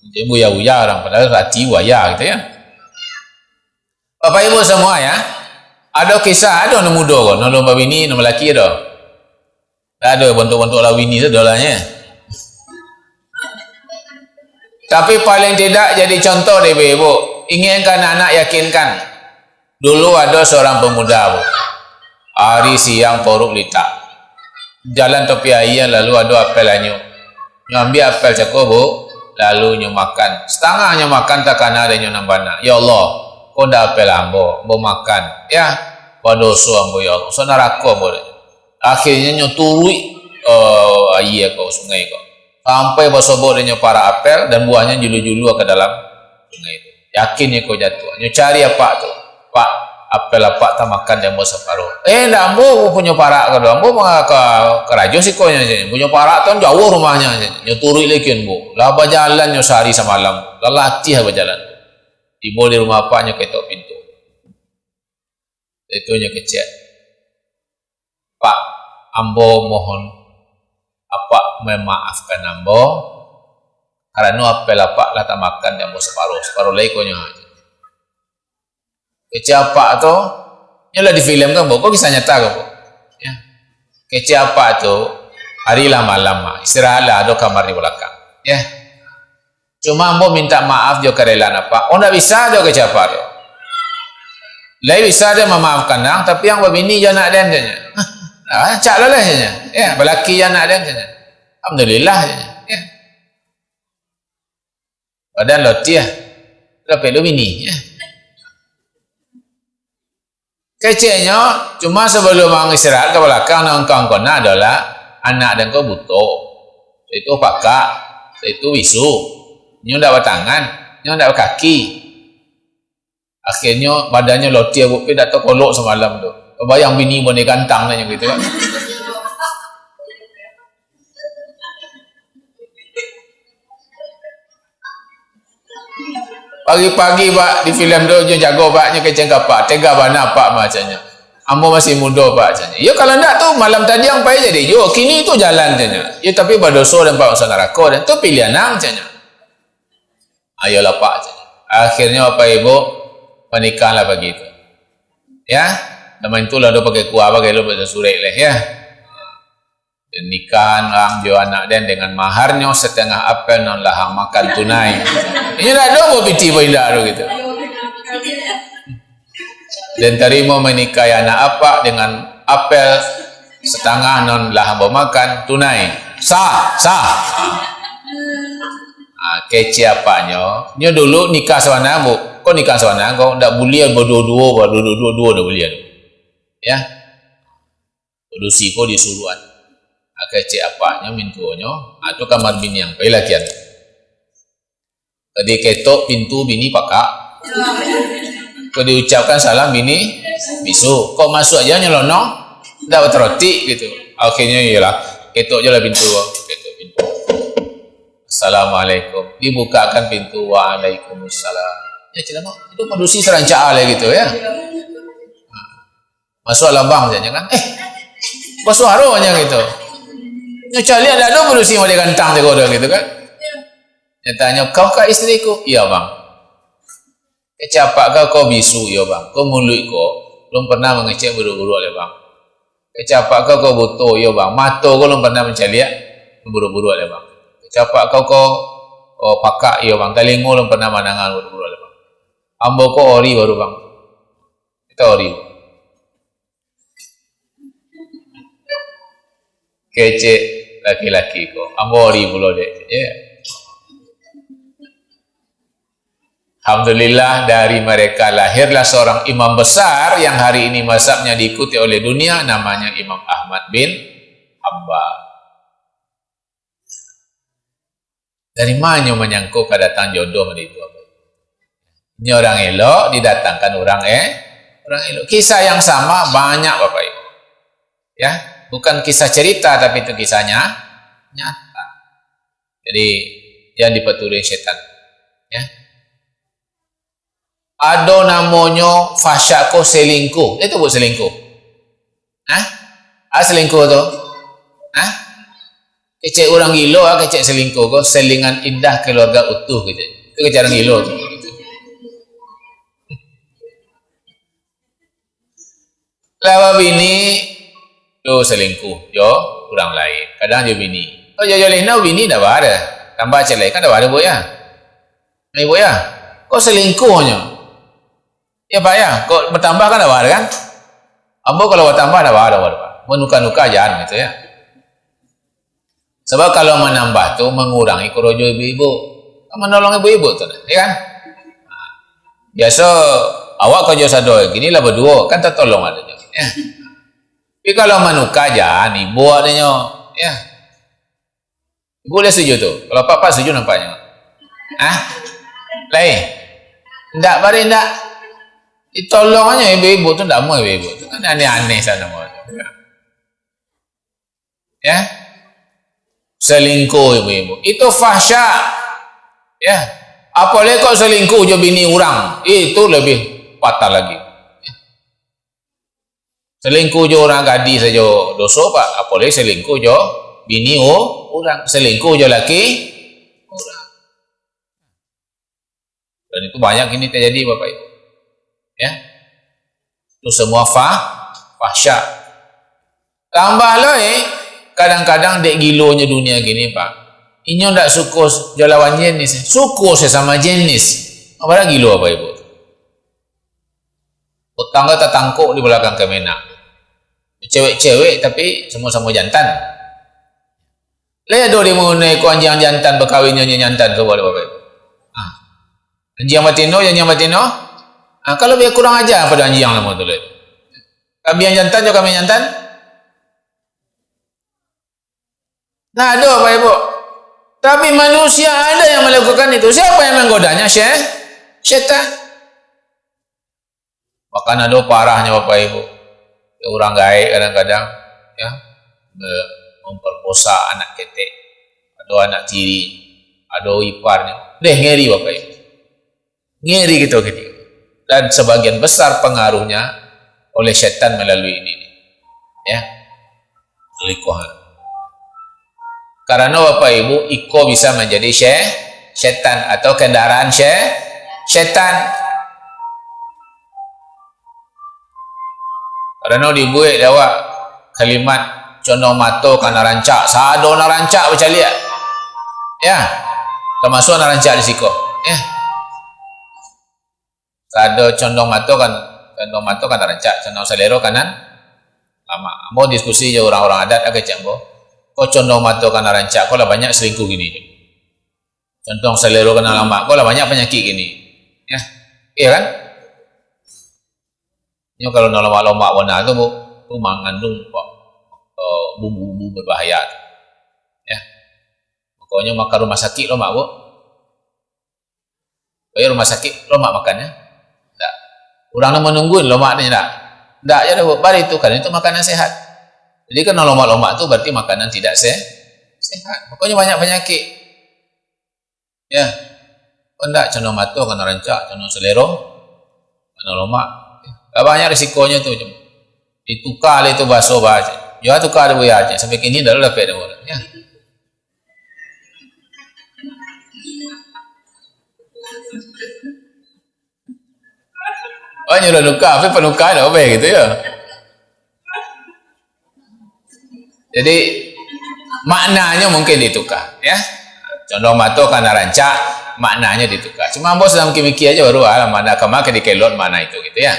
Jadi buya-buya orang, padahal hati buaya gitu ya. Bapak Ibu semua ya, ado kisah, ado nan mudo ko, nan alun babini, nan balaki ado. Ado bantuak-bantuak lawini tu dolahnya. Tapi paling tidak jadi contoh deh, Ibu. Ingatkan anak, yakinkan. Dulu ado seorang pemuda, Bu. Ari siang paruik litak. Jalan tapi aia, lalu ado apel anyuik. Nyo ambiak apel cako, Bu, lalu nyo makan. Setangah nyo makan, takana dek nyo nan bana. "Ya Allah, ko ndak apel ambo, ambo makan. Ya, badoso ambo, ya Allah, so narako ambo dek." Akhirnyo nyo turuik, eh, aia ko, sungai ko. Sampai basobok dek nyo parak apel, dan buahnyo julu-julu ka dalam sungai tu. Yakin nyo ko jatuah. Nyo cari apak tu. "Pak, apel apak tamakan dek ambo saparo." "Eh, ndak ambo punyo parak ko doh. Ambo ma-, ka, karajo siko nyo," punyo parak tu jauah rumahnyo. Nyo turuik lai kian, Bu. Lah bajalan nyo sahari samalam. Lah latiah bajalan. Tibo di rumah apaknyo, ketok pintu. Itu nyo kecek, "Pak, ambo mohon apak mamaafkan ambo, karano apel apak lah tamakan dek ambo saparo, saparo lai ko nyo." Kecek apak tu, nyo lah difilimkan, Bu, ko kisah nyata ko, Bu. Ya. Kecek apak tu, "Ari lah malam, ah, istirahatlah, ado kamar di balakang." Ya. "Cuma ambo mintak maaf jo karelaan apak." "Oh, ndak bisa doh," kecek apak tu. "Lai bisa den mamaafkan ang, tapi ang babini jo anak den," caknyo. "Hah? Ah, cak lo lah," caknyo. "Ya, balaki jo anak den," caknyo. "Alhamdulillah," caknyo. Ya. Badan latiah. Dapek lo bini, ya. Keceknyo, cuma sabalum ang istirahat ka balakang, nan angkau-angkau nak adolah anak den ko buto. Saitu pakak, saitu bisu. Nyo ndak batangan, nyo ndak bakaki. Akhirnyo, badannyo lotih, abuk pi dak takolok samalam tu. Tabayang bini boneh gantang nyo gitu kan. Pagi-pagi, Pak, di filem tu, nyo jago, Pak, nyo kecek ka Apak. Tega bana, Pak, mah, caknyo. Ambo masih mudo, Pak, caknyo. Yo, kalau ndak tu, malam tadi ang pai jadi juo. Kini tu jalan, caknyo. Yo, tapi badoso den, Pak, masuak narako den. Tu pilihan ang, caknyo. Ayolah, Pak, caknyo. Akhirnyo, Bapak Ibu, panikahanlah pagi tu. Ya, zaman tu lah tu pakai kuah, pakai lo, pakai surek leh, ya. Den nikahan ang jo anak den dengan maharnyo satangah apel nan lah ang makan tunai. Inyo ndak ado buah pitih, buah indak tu gitu. Den tarimo manikahi anak Apak dengan apel satangah nan lah ambo makan tunai. Sah, sah. Ah, kecek apaknyo, nyo dulu nikah sabananyo, Bu. Ko nikah sabananyo ko, ndak buliah baduo-duo, baduo-duo, duo ndak buliah tu. Ya. Padusi ko disuruahan. Ah, kecek apaknyo, mintuonyo, ah, tu kamar bini ang, pailah kian. Ka diketok pintu bini pakak. Ka diucapkan salam bini bisu. Kok masuak aja nyelonong, ndak batarotik gitu. Akhirnyo iyolah, ketok je lah pintu ko. Ketok pintu. "Assalamualaikum." Dibukakan pintu, "Waalaikumsalam." Ya, celana. Itu padusi sarancak lah gitu ya. Masuak lah bang, caknyo kan. Eh, basuaro nyo gitu. Nyo caliak dak ado padusi model gantang jago tu gitu kan. Nyo tanyo, "Kau kah istriku?" "Iyo, Bang." "Kecek apak kau, kau bisu?" "Iyo, Bang." "Kau muluik ko, lun pernah mangecek buruak-buruak lai, Bang?" "Kecek apak kau, kau buto?" "Iyo, Bang." "Mato ko lun pernah mancaliak buruak-buruak lai, Bang?" "Kecek apak kau, kau, oh, pakak?" "Iyo, Bang." "Talingo lun pernah mandanga buruak-buruak lai, Bang?" "Ambo ko ori baru, Bang." Kito ori. Kecek laki-laki ko, "Ambo ori pulo, Dek." Ya. Alhamdulillah, dari mereka lahirlah seorang imam besar yang hari ini mazhabnya diikuti oleh dunia, namanya Imam Ahmad bin Hambal. Dari ma nyo manyangko ka datang jodoh mari tu, Bapak Ibu? Nyo urang elok didatangkan urang, eh, urang elok. Kisah yang sama banyak, Bapak Ibu. Ya, bukan kisah cerita, tapi itu kisahnya nyata. Jadi, jangan dipaturuin setan. Ya. Ado namonyo fahsya ko selingkuh. Itu bukan selingkuh. Hah? Ah, selingkuh tu? Hah? Kecek urang gilo, ah, kecek selingkuh ko, selingan indah keluarga utuh gitu. Itu kecek urang gilo tu. Lah babini tu selingkuh jo urang lain. Kadang jo bini. Kok jo, jo Lina bini dah bada. Tambah ciek lai kan dah bada, Bu, ya? Nah, Ibu, ya. Kok selingkuhnyo? Ya, Pak, ya. Kok bertambah kan dah bada, kan? Ambo kalau bertambah dah bada, Pak. Menuka-nuka jangan gitu, ya. Sebab kalau manambah tu mangurangi korojo ibu-ibu. Kan manolong ibu-ibu tu, ya kan? Biaso awak korojo sado, kini lah baduo, kan tatolong ado nyo. Ya. Tapi kalau manuka jan, ibo ado nyo. Ya. Ibu lah setuju tu. Kalau apak-apak setuju nampaknyo. Hah? Lai? Ndak, bare ndak. Ditolong aja ibu-ibu tu, ndak mau ibu-ibu tu. Kan aneh-aneh saja mau. Ya. Selingkuh ibu-ibu. Itu fahsya. Ya. Apalagi kok selingkuh jo bini urang. Itu lebih fatal lagi. Selingkuh jo urang gadih sajo doso, Pak. Apalagi selingkuh jo bini u-, urang. Selingkuh jo laki urang. Dan itu banyak ini terjadi, Bapak Ibu. Ya. Itu semua fa-, fahsya. Tambah lai, kadang-kadang dek gilonyo dunia gini, Pak. Inyo ndak suko s-, jo lawan jenis. Suko sesama jenis. Apo lah gilo, Bapak Ibu. Utang tu tatangkok di balakang Kemenag. Cewek-cewek tapi samo-samo jantan. Lai ado di mano iko anjiang jantan bakawin jo anjiang jantan, cubo dek Bapak Ibu. Ah. Anjiang batino jo anjiang batino. Ah, kalau biar kurang aja pado anjiang namo tu lai. Kambiang jantan jo kambiang jantan. Nah, ado, Bapak Ibu. Tapi manusia ada yang melakukan itu. Siapa yang menggodanya? Syai-, syaitan. Bahkan ado parahnyo, Bapak Ibu. Ya, urang gaek kadang-kadang, ya, me-, memperkosa anak ketek. Ado anak tiri, ado iparnyo. Deh, ngeri, Bapak Ibu. Ngeri gitu gini. Dan sebagian besar pengaruhnya oleh setan melalui ini. Ya. Melalui kohan. Karena Bapak Ibu, iko bisa menjadi sye-, setan atau kendaraan sye-, setan. Karena dibuek dek awak kalimat condong mato ka nan rancak, sado nan rancak bacaliak. Ya. Termasuk nan rancak di siko. Ya. Sado condong mato kan, condong mato ka nan rancak, condong salero ka nan lamak. Ambo diskusi jo urang-urang adat, kecek ambo, "Kok condong mato ka nan rancak, kok lah banyak selingkuh kini. Condong salero ka nan lamak, kok lah banyak panyakik kini." Ya. Iya kan? Nyo kalau nan lomak-lomak bana tu, Bu, tu mangandung, eh, bumbu-bumbu berbahaya tu. Ya. Makonyo makan rumah sakik lomak, Bu. Baru rumah sakik, lomak makan, ya? Ndak. Urang nan manunggu lomak ni, ndak? Ndak, ya, ndak, bari tu, karena itu makanan sehat. Jadi, kan lomak-lomak tu berarti makanan tidak se-, sehat. Makanya banyak penyakit. Ya. Kok ndak, condong mato ka nan rancak, condong selero ka nan lomak. Ya. Lah banyak risikonyo tu. Ditukar lah itu baso bah. Yo, tukar tu, Buya, sampai kini ndak dapek doh. Ya. Oh, nyuruh nukar, tapi penukar dah obeh gitu, ya. Jadi, maknanyo mungkin ditukar, ya. Condong mato ka nan rancak, maknanyo ditukar. Cuma ambo sadang mikir-mikir aja baru, ah, makna kama ka dikelot makna itu gitu, ya.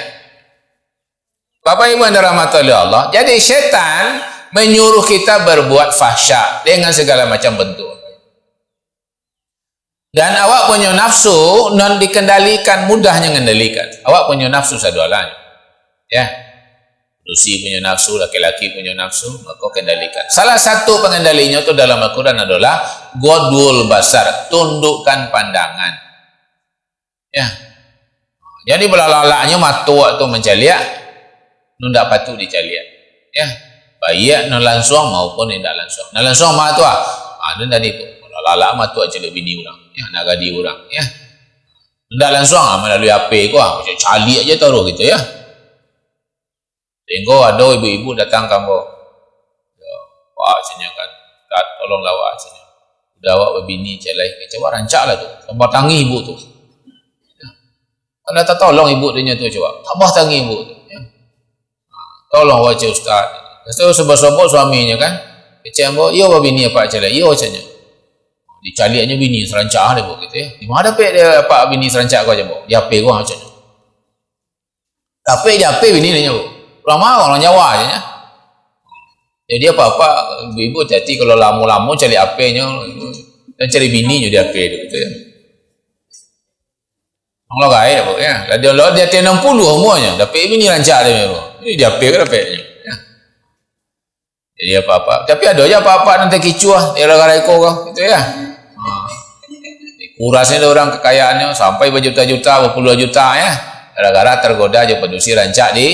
Bapak Ibu yang dirahmati oleh Allah, jadi setan menyuruh kita berbuat fahsya dengan segala macam bentuk. Dan awak punyo nafsu nan dikendalikan, mudahnyo ngendalikan. Awak punyo nafsu sadoalah. Ya. Padusi punyo nafsu, laki-laki punyo nafsu, maka kendalikan. Salah satu pengendalinyo tu dalam Al-Quran adalah ghadul basar, tundukkan pandangan. Ya. Jadi, balalaknyo mato awak tu mancaliak, nan indak patuik dicaliak. Ya. Baiak nan lansuang maupun indak lansuang. Nan lansuang ma tu, ah? Ah, nan tadi tu. Balalak mato awak caliak bini urang. Ya, anak gadih urang. Ya. Indak lansuang, ah, malalui H P ko, ah, caliak aja taruih gitu, ya. Sahinggo ado ibu-ibu datang ka ambo. "Ya, Pak," ceknyo kan, "Ustaz, tolonglah awak," ceknyo. "Udah awak babini, cek lai, kecek awak rancak lah tu. Tambah tangih ibu tu." Ya. Kan lah tatolong ibu tu nyo tu, coba. Tambah tangih ibu tu. Ya. "Tolong awak, cek Ustaz." Lepas tu, sobok-sobok suaminyo kan. Kecek ambo, "Iyo babini apak," cek lai. "Iyo," ceknyo. Dicaliaknyo bini sarancak lah ibu gitu, ya. Di ma dapek dek apak bini sarancak ko, cek ambo? "Di H P ko," ceknyo. Tapi di H P bini nyo, urang ma, urang Jawa aja nyo. Jadi, apak-apak, ibu-ibu hati-hati kalau lamo-lamo cari H P-nyo, dan cari bini nyo di H P tu, gitu, ya. Urang lo gaek, Bu, ya. Lah, dia lo di ateh anam puluah umuanyo, dapek bini rancak dia, Bu. Ini di H P ko dapeknyo, ya. Jadi, apak-apak. Tapi ado aja apak-apak nan takicuah, gara-gara iko ko, gitu, ya. Ha. Dikurasnyo dek urang kekayaannyo, sampai bajuta-juta, bapuluah juta, ya. Gara-gara tergoda jo padusi rancak di,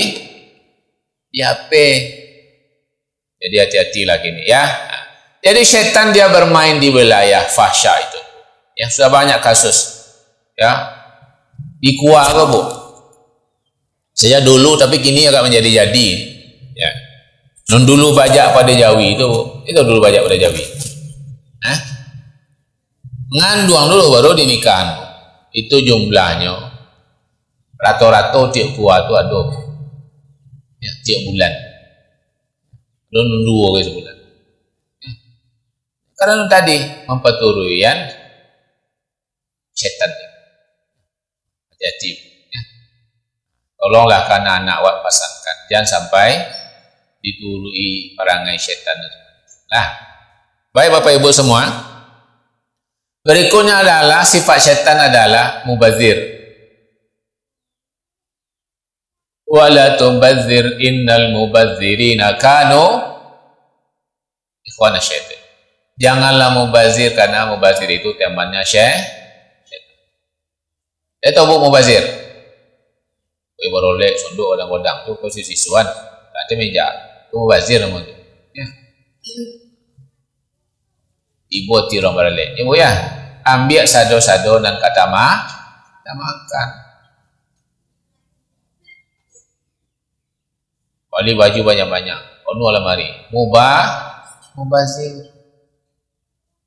di H P. Jadi, hati-hatilah kini, ya. Jadi, setan dia bermain di wilayah fahsya itu. Ya, sudah banyak kasus. Ya. Di Kua ko, Bu. Sejak dulu, tapi kini agak manjadi-jadi. Ya. Nan dulu bajak pado jawi tu, itu dulu bajak pado jawi. Hah? Manganduang dulu, baru dinikahan. Itu jumlahnyo. Rato-rato tiok Kua tu ado. Ya, tiok bulan. Alun duo kali sabulan. Ya. Karano tadi mampaturuian setan. Hati-hati. Ya. Tolonglah ka anak-anak awak pasankan. Jangan sampai dituruti parangai setan. Nah, baik Bapak Ibu semua. Berikutnya adalah sifat syaitan adalah mubazir. "Wala tubazir innal mubazirina kanu ikhwana syaitan." Janganlah mubazir, karena mubazir itu temannya syai-, syaitan. Dia tahu buat mubazir. Kue barolek, sunduk, godang-godang, tu kau sisuan. Tak ada meja. Tu mubazir nama tu. Ya. Ibo ti urang baralek. Ibo ya. Ambiak sado-sado nan ka tama-, tamakan. Bali baju banyak-banyak. Penuh lamari. Muba-, mubazir.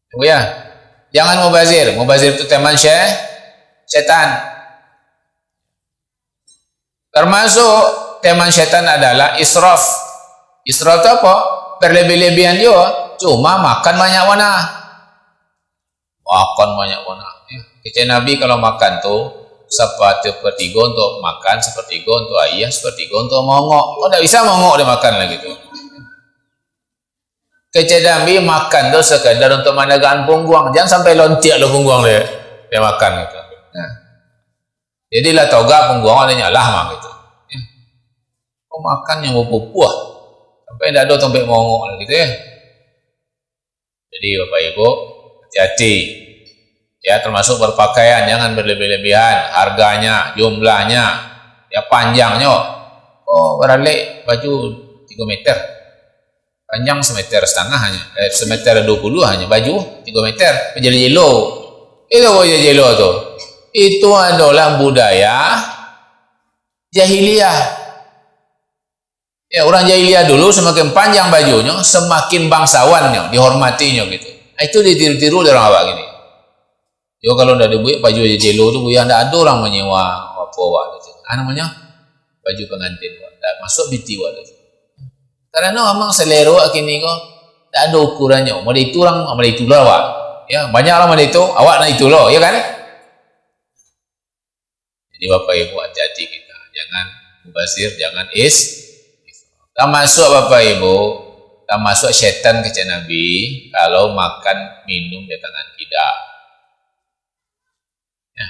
Ibo ya. Jangan mubazir. Mubazir tu teman syai-, syaitan. Termasuk teman syaitan adalah israf. Israf tu apa? Berlebih-lebihan juo, cuma makan banyak bana. Makan banyak bana. Ya. Kecek Nabi kalau makan tu, sepertigo untuk makan, sepertigo untuk aia, sepertigo untuk mongok. Kau ndak bisa mongok dia makan lagi tu. Kecek Nabi makan tu sekadar untuk managakan pungguang. Jangan sampai lontiak lo pungguang dia, dia makan gitu. Nah. Jadi lah toga pungguang awak nyo lah mah gitu. Ya. Kau makan yang bapupuah. Sampai ndak ado tampek mongok lah gitu ya. Jadi Bapak Ibu, hati-hati. Ya, termasuk berpakaian, jangan berlebih-lebihan. Harganya, jumlahnya, ya panjangnyo. Oh, baralek baju tigo meter. Panjang semeter setengah hanya, eh, semeter dua puluh hanya, baju tigo meter, bajelo-jelo. Itu bajelo-jelo tu. Itu adalah budaya jahiliyah. Ya, urang jahiliyah dulu semakin panjang bajunyo, semakin bangsawannyo, dihormatinyo gitu. Nah, itu ditiru-tiru dek urang awak gini. Yo, kalau ndak dibuek baju jelo tu, buya ndak ado urang manyewa apo awak tu. Ah, namonyo baju pengantin awak. Ndak masuk piti awak tu. Karano memang selero awak kini ko ndak ado ukurannyo. Model itu urang, model itu lah awak. Ya, banyak urang model itu, awak nak itu lo, ya kan? Jadi Bapak Ibu hati-hati kita. Jangan mubazir, jangan is-, israf. Termasuk Bapak Ibu, termasuk setan kecek Nabi, kalau makan minum di tangan kida. Ya.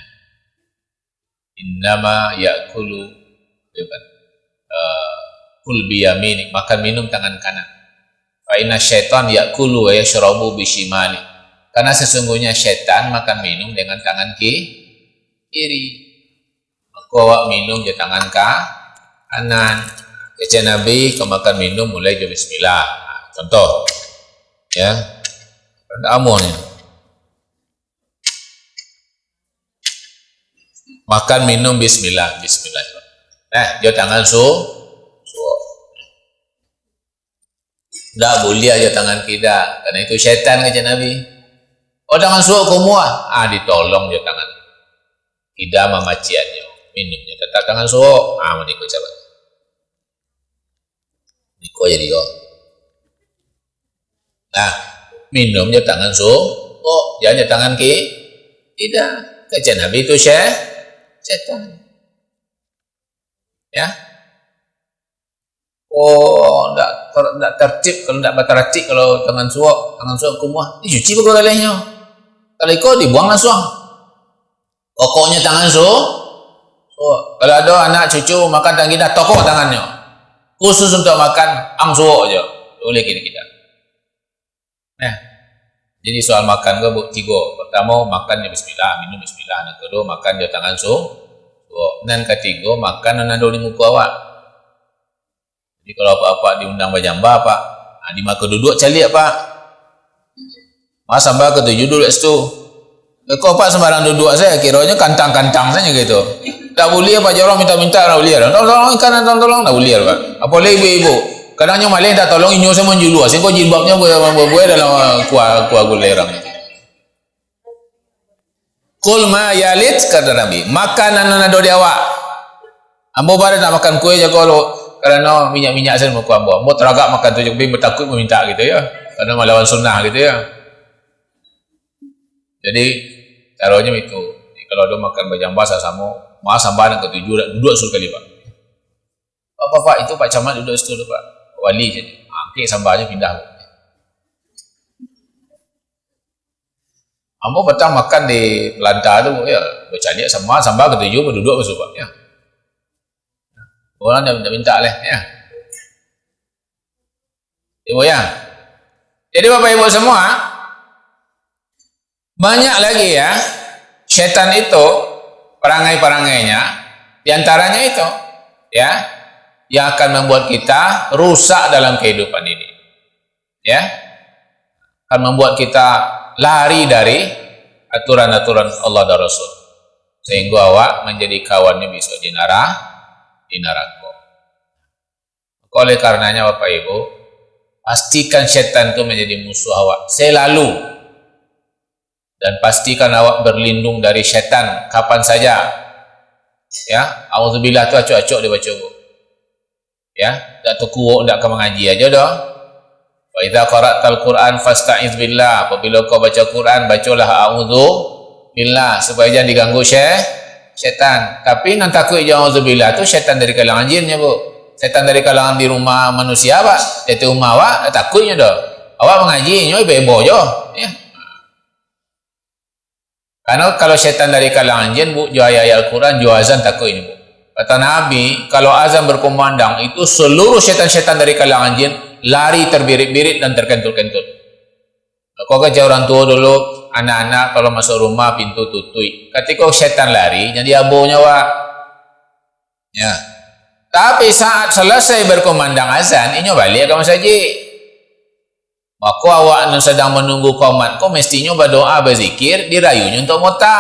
Innama ya'kulu, ya kan? Eh, kul biyaminik, makan minum tangan kanan. Fa inna syaitan ya'kulu wa yashrabu bishimali. Karena sesungguhnya setan makan minum dengan tangan ki-, kiri. Mako awak minum jo tangan ka-, kanan. Kecek Nabi, kau makan minum mulai jo bismillah. Contoh. Ya. Rendah amuah ni. Makan minum bismillah, bismillah. Nah, jo tangan su-, suok. Ndak buliah jo tangan kida, karena itu setan, kecek Nabi. Oh, tangan suok kumuah, ah, ditolong jo tangan kida mamaciannyo. Minumnyo tetap tangan suok, ah, maniko cabai. Niko jadi yo. Nah, minum jo tangan su-, oh, jangan jo tangan ki-, kida. Kecek Nabi tu se-, setan. Ya. Oh, ndak ter-, ndak tertib, kalau ndak bataratik, kalau tangan suok, tangan suok kumuah, dicuci bagai galehnyo. Kalau iko dibuang langsung. Pokoknyo tangan su-, suok. Kalau ado anak cucu makan tangan kida, tokok tangannyo. Khusus untuak makan, ang suok jo. Buliah kini kida. Nah, jadi soal makan ko, bu, tigo. Pertamo, makan jo bismillah, minum bismillah. Nan kaduo, makan jo tangan su-, suok. Nan katigo, makan nan ado di muko awak. Jadi, kalau apak-apak diundang bajamba, Pak, ha, di ma ka duduak caliak, Pak. Ma samba katuju duduak situ. Kok Apak sambarang duduak sajo, kironyo kantang-kantang sajo gitu. Ndak buliah, Pak, jan urang minta-minta, ndak buliah. Tolong, tolong, ikan, tolong, tolong, ndak buliah, Pak. Apolai ibu-ibu. Kadang nyo maleh minta tolong, inyo sajo manjulua, sahinggo jilbabnyo buai, buai dalam kua, kua gulai urang. Kul ma yalit, kata Nabi, makan nan ado di awak. Ambo baru nak makan kue jago lo, karano minyak-minyak sajo muko ambo. Ambo taragak makan tu, jadi batakuik maminta gitu yo. Karano malawan sunnah gitu yo. Jadi, caronyo itu. Jadi, kalau ado makan bajamba samo-samo, ma samba nan katuju, duduak sakali, Pak. Pak, Pak, Pak, itu Pak Camat duduak situ tu, Pak. Wali jadi. Angkek sambanyo pindah. Ambo patang makan di Lanta tu, ya, bacaliak samba, samba katuju, baduduak, basupak, ya. Urang dah minta-minta lah, ya. Ibu, ya. Jadi, Bapak Ibu semua, banyak lagi, ya, setan itu, perangai-perangainya, di antaranya itu, ya, yang akan membuat kita rusak dalam kehidupan ini. Ya, akan membuat kita lari dari aturan-aturan Allah dan Rasul, sehingga awak menjadi kawannya besok di nara-, di narako. Maka oleh karenanya, Bapak Ibu, pastikan setan itu menjadi musuh awak selalu, dan pastikan awak berlindung dari setan kapan saja. Ya, auzubillah tu acok-acok dibaco, Bu. Ya, dak takuik, dak ka mangaji aja doh. "Wa idza qara'tal Qur'an fasta'iz billah." Apabila kau baca Quran, bacolah a'udzu billah, supaya jangan diganggu syeh-, setan. Tapi nan takuik jo a'udzu billah tu setan dari kalangan jin nyo, Bu. Setan dari kalangan di rumah manusia, Pak. Di ateh rumah awak, takuiknyo doh. Awak mangaji, nyo ibo-ibo jo. Ya. Karano kalau setan dari kalangan jin, Bu, jo ayat-ayat Al-Quran, jo azan takuik inyo, Bu. Kata Nabi, kalau azan berkumandang, itu seluruh setan-setan dari kalangan jin lari terbirit-birit dan terkentut-kentut. Kok kecek urang tuo dulu, anak-anak kalau masuk rumah, pintu tutuik. Katiko setan lari, jadi abonyo, Wak. Ya. Tapi saat selesai berkumandang azan, inyo baliak ka masajik. Mako, awak nan sadang manunggu qomat ko mestinyo badoa, bazikir, dirayunyo untuak mota.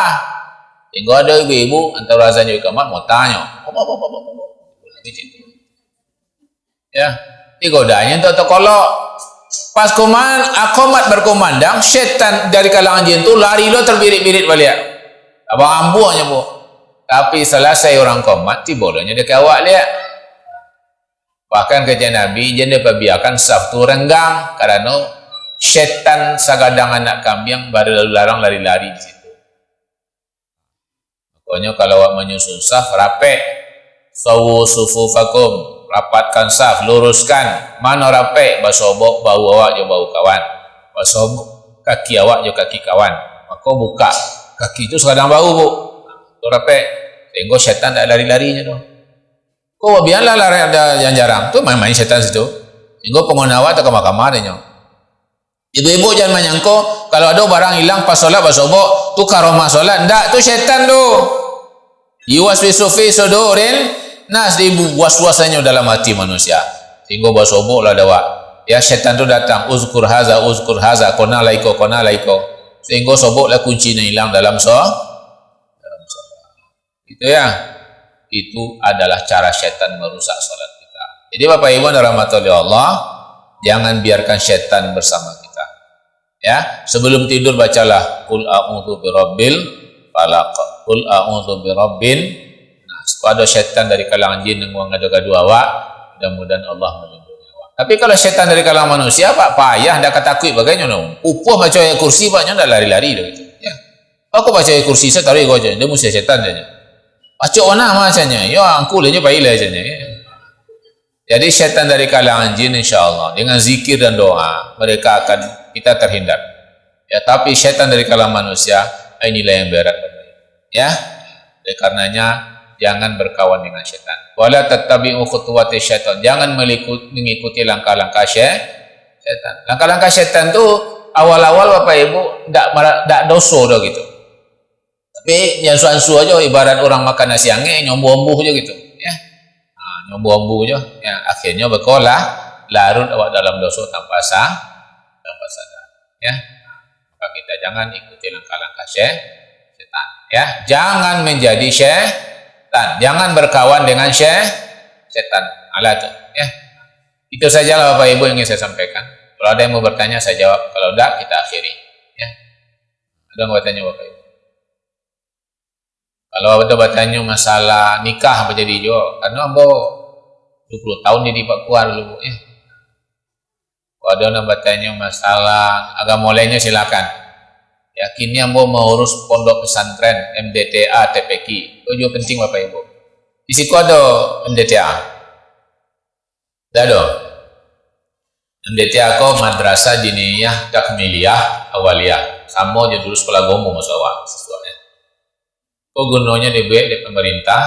Tingga ado ibu-ibu, antaro azan jo iqamat, motanyo. Ya, digodanyo untuak takolok. Pas kuman-, qomat berkumandang, setan dari kalangan jin tu lari lo terbirit-birit baliak. Abang ambuangnyo, Bu. Tapi salasai urang qomat, tibo lo nyo dakek awak liak. Bahkan kecek Nabi, jan dipabiakan saf tu renggang, karano setan sagadang anak kambiang balalu larang lari-lari di situ. Makonyo kalau awak manyusun saf, rapek. "Sawwu sufufakum," rapatkan saf, luruskan. Mano rapek? Basobok bahu awak jo bahu kawan. Basobok kaki awak jo kaki kawan. Mako buka kaki tu sagadang bahu, Bu. Tu rapek. Sehingga setan tak lari-larinyo tu. Ko bialah lah ada yang jarang. Tu main-main setan situ. Sehingga pangana awak takama-kama dek nyo. Ibu-ibu jangan manyangko, kalau ado barang ilang pas solat basobok, tu karomah solat. Ndak, tu setan tu. "Yuwaswisu fi sudurin nas," dibuas-buasannyo dalam hati manusia. Sehingga basoboklah dek awak. Ya, setan tu datang, "Uzkur haza, uzkur haza, kona laiko, kona laiko." Sehingga soboklah kunci nan ilang dalam so-, dalam solat. Itu ya, itu adalah cara setan merusak salat kita. Jadi Bapak Ibu yang dirahmati oleh Allah, jangan biarkan setan bersama kita. Ya, sebelum tidur bacalah, "Qul a'udzu birabbil falaq, qul a'udzu birabbin nas." Kalau ada setan dari kalangan jin yang mengadu-gadu awak, mudah-mudahan Allah melindungi awak. Tapi kalau setan dari kalangan manusia, Pak, payah, ndak katakuik bagainya, no. Upuh baca ayat kursi, Pak, nyo ndak lari-lari dah gitu. Ya. Aku baca ayat kursi, saya taruh ego aja. Dia musuh setan aja. Acok mana macamnya? Ya, angku lah je, baiklah aja. Jadi setan dari kalangan jin, insya Allah, dengan zikir dan doa, mereka akan, kita terhindar. Ya, tapi setan dari kalangan manusia, inilah yang berat. Ya, oleh karenanya, jangan berkawan dengan setan. Wala tattabi'u khutuwati syaitan. Jangan melikut-, mengikuti langkah-langkah sye-, setan. Langkah-langkah setan tu, awal-awal Bapak Ibu, ndak mara-, ndak doso doh gitu. Tapi, ya, ansua-ansua jo, ibarat urang makan nasi angek, nyo ambuh-ambuh jo gitu, ya. Ha, nyo ambuh-ambuh jo, ya, akhirnyo bakolah, larut awak dalam doso tanpa sa-, tanpa sadar, ya. Maka kita jangan ikuti langkah-langkah sye-, setan, ya. Jangan menjadi setan, jangan berkawan dengan sye-, setan. Alah tu, ya. Itu sajalah Bapak Ibu yang ingin saya sampaikan. Kalau ada yang mau bertanya, saya jawab. Kalau tidak, kita akhiri, ya. Ada yang mau bertanya, Bapak Ibu? Kalau ado batanyo masalah nikah, apo jadi juo? Karano ambo duo puluah tahun jadi Pak Kua dulu, Bu, ya. Kalau ado nan batanyo masalah agamo lainnyo, silakan. Ya, kini ambo maurus pondok pesantren, M D T A, T P Q. Itu juo penting, Bapak Ibu. Di siko ado M D T A. Dak ado. M D T A ko Madrasah Diniyah Takmiliyah Awaliyah. Samo jo dulu sekolah agamo maso awak, siswa, ya. Ko gunonyo dibuek dek pemerintah,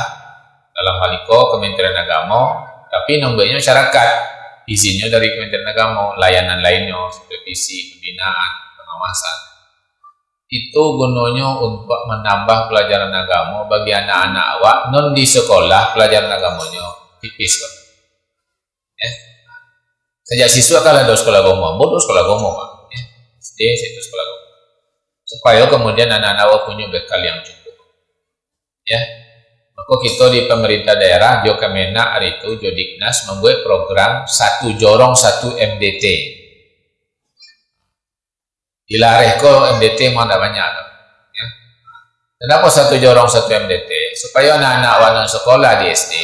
dalam hal iko Kementerian Agamo, tapi nan bueknyo masyarakat, izinnyo dari Kementerian Agamo, layanan lainnyo, supervisi, pembinaan, pengawasan. Itu gunonyo untuak manambah pelajaran agamo bagi anak-anak awak, non di sekolah pelajaran agamonyo tipis, Pak. Ya. Sajak siswa kan lah ado sekolah agamo, ambo tu sekolah agamo, Pak. Ya. S D, situ sekolah agamo. Supayo kemudian anak-anak awak punyo bekal yang cukup. Ya. Mako kito di pemerintah daerah, jo Kemenag hari tu, jo Diknas, mambuek program satu jorong satu M D T. Di Lareh ko M D T mah ndak banyak tu. Ya. Kenapa satu jorong satu M D T? Supayo anak-anak awak nan sekolah di S D,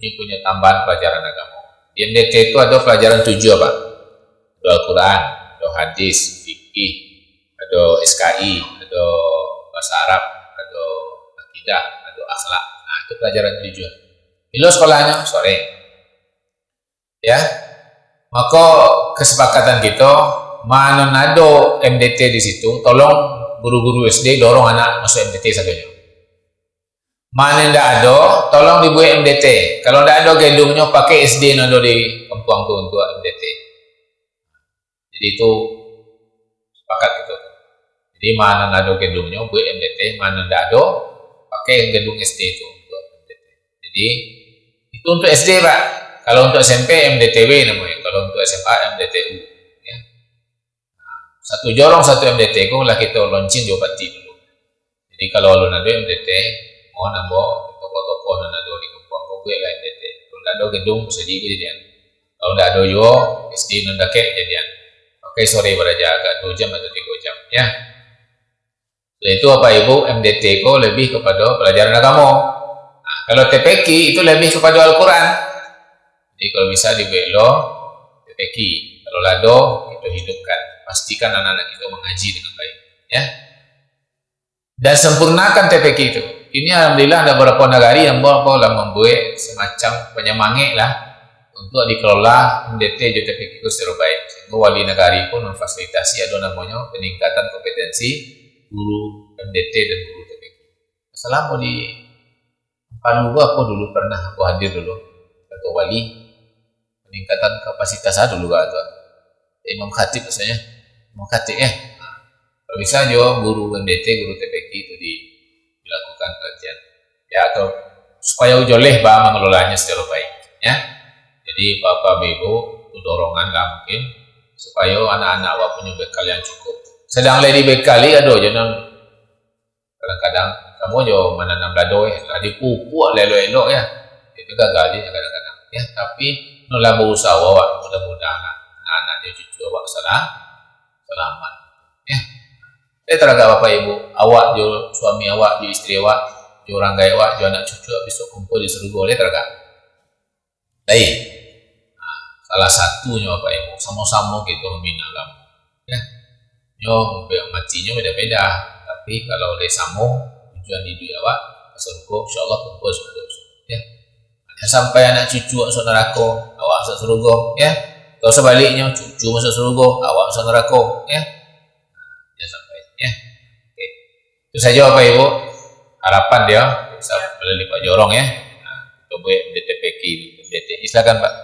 inyo punyo tambahan pelajaran agamo. Di M D T tu ado pelajaran tujuah, Pak. Ado Al-Quran, ado hadis, fikih, ado S K I, ado bahasa Arab, ado akidah, ado akhlak. Nah, itu pelajaran tujuah. Bilo sekolahnyo? Sore. Ya. Mako, kesepakatan kito, ma nan ado M D T di situ, tolong guru-guru S D dorong anak masuk M D T sadonyo. Ma nan ndak ado, tolong dibuek M D T. Kalau ndak ado gedungnyo, pakai S D nan ado di kampuang tu untuak M D T. Jadi itu sepakat gitu. Jadi ma nan ado gedungnyo buek M D T, ma nan ndak ado pakai gedung S D tu untuak M D T. Jadi itu untuk S D, Pak. Kalau untuk S M P, M D T W namonyo. Kalau untuk S M A, M D T U. Ya. Satu jorong satu M D T ko lah kito launching jo pati dulu. Jadi kalau alun ado M D T, mohon ambo, tokoh-tokoh nan ado di kampuang ko bueklah M D T. Kalau ndak ado gedung, bisa jadi kajadian. Kalau ndak ado juo, S D nan dakek kajadian. Pakai sore baraja agak duo jam atau tigo jam, ya. Sudah itu, Bapak Ibu, M D T ko lebih kepada pelajaran agamo. Nah, kalau T P Q itu lebih kepada Al-Quran. Jadi kalau bisa dibuek lo T P Q. Kalau lah ado, kito hidupkan. Pastikan anak-anak kito mangaji dengan baik, ya. Dan sempurnakan T P Q itu. Kini alhamdulillah, ada beberapa nagari yang ambo lah mambuek semacam panyamangek lah untuk dikelola M D T jo T P Q itu secara baik. Sehingga wali nagari pun memfasilitasi ado namonyo peningkatan kompetensi guru M D T dan guru T P Q. Selama di Palu ko apo dulu pernah aku hadir dulu, kato wali, peningkatan kapasitas ah dulu ka tu. Imam Khatib maksudnyo. Imam Khatib, eh. Kalau bisa juo guru M D T, guru T P Q tu di-, dilakukan pelatihan. Ya, atau supayo joleh ba mangelolanyo secara baik, ya. Jadi, Bapak Ibu, itu dorongan lah mungkin, supayo anak-anak awak punyo bekal yang cukup. Sadang lai dibekali, ado je nan kadang-kadang, samo jo mananam lado, eh, lah dipupuak lah elok-elok, ya. Itu gagal je kadang-kadang, ya. Tapi, no lah berusaha awak, mudah-mudahan lah anak-anak jo cucu awak salah, salamat. Ya. Eh, taragak Bapak Ibu, awak jo suami awak, jo isteri awak, jo urang gaek awak, jo anak cucu awak, bisuak kumpul di sarugo, lai taragak. Baik. Nah, salah satunyo, Bapak Ibu, samo-samo kito mambina agamo. Ya. Nyo, matinyo beda-beda. Tapi, kalau lai samo, tujuan iduik awak ka sarugo, insyaallah kumpul sarugo. Ya. Jan sampai anak cucu awak masuak narako, awak masuak sarugo, ya. Atau sabaliknyo, cucu masuak sarugo, awak masuak narako, ya. Jan sampai, ya. Oke. Itu saja, Bapak Ibu. Harapan dia bisa melipat jorong, ya. Nah, kita buat D T P Q, D T P. Silakan, Pak.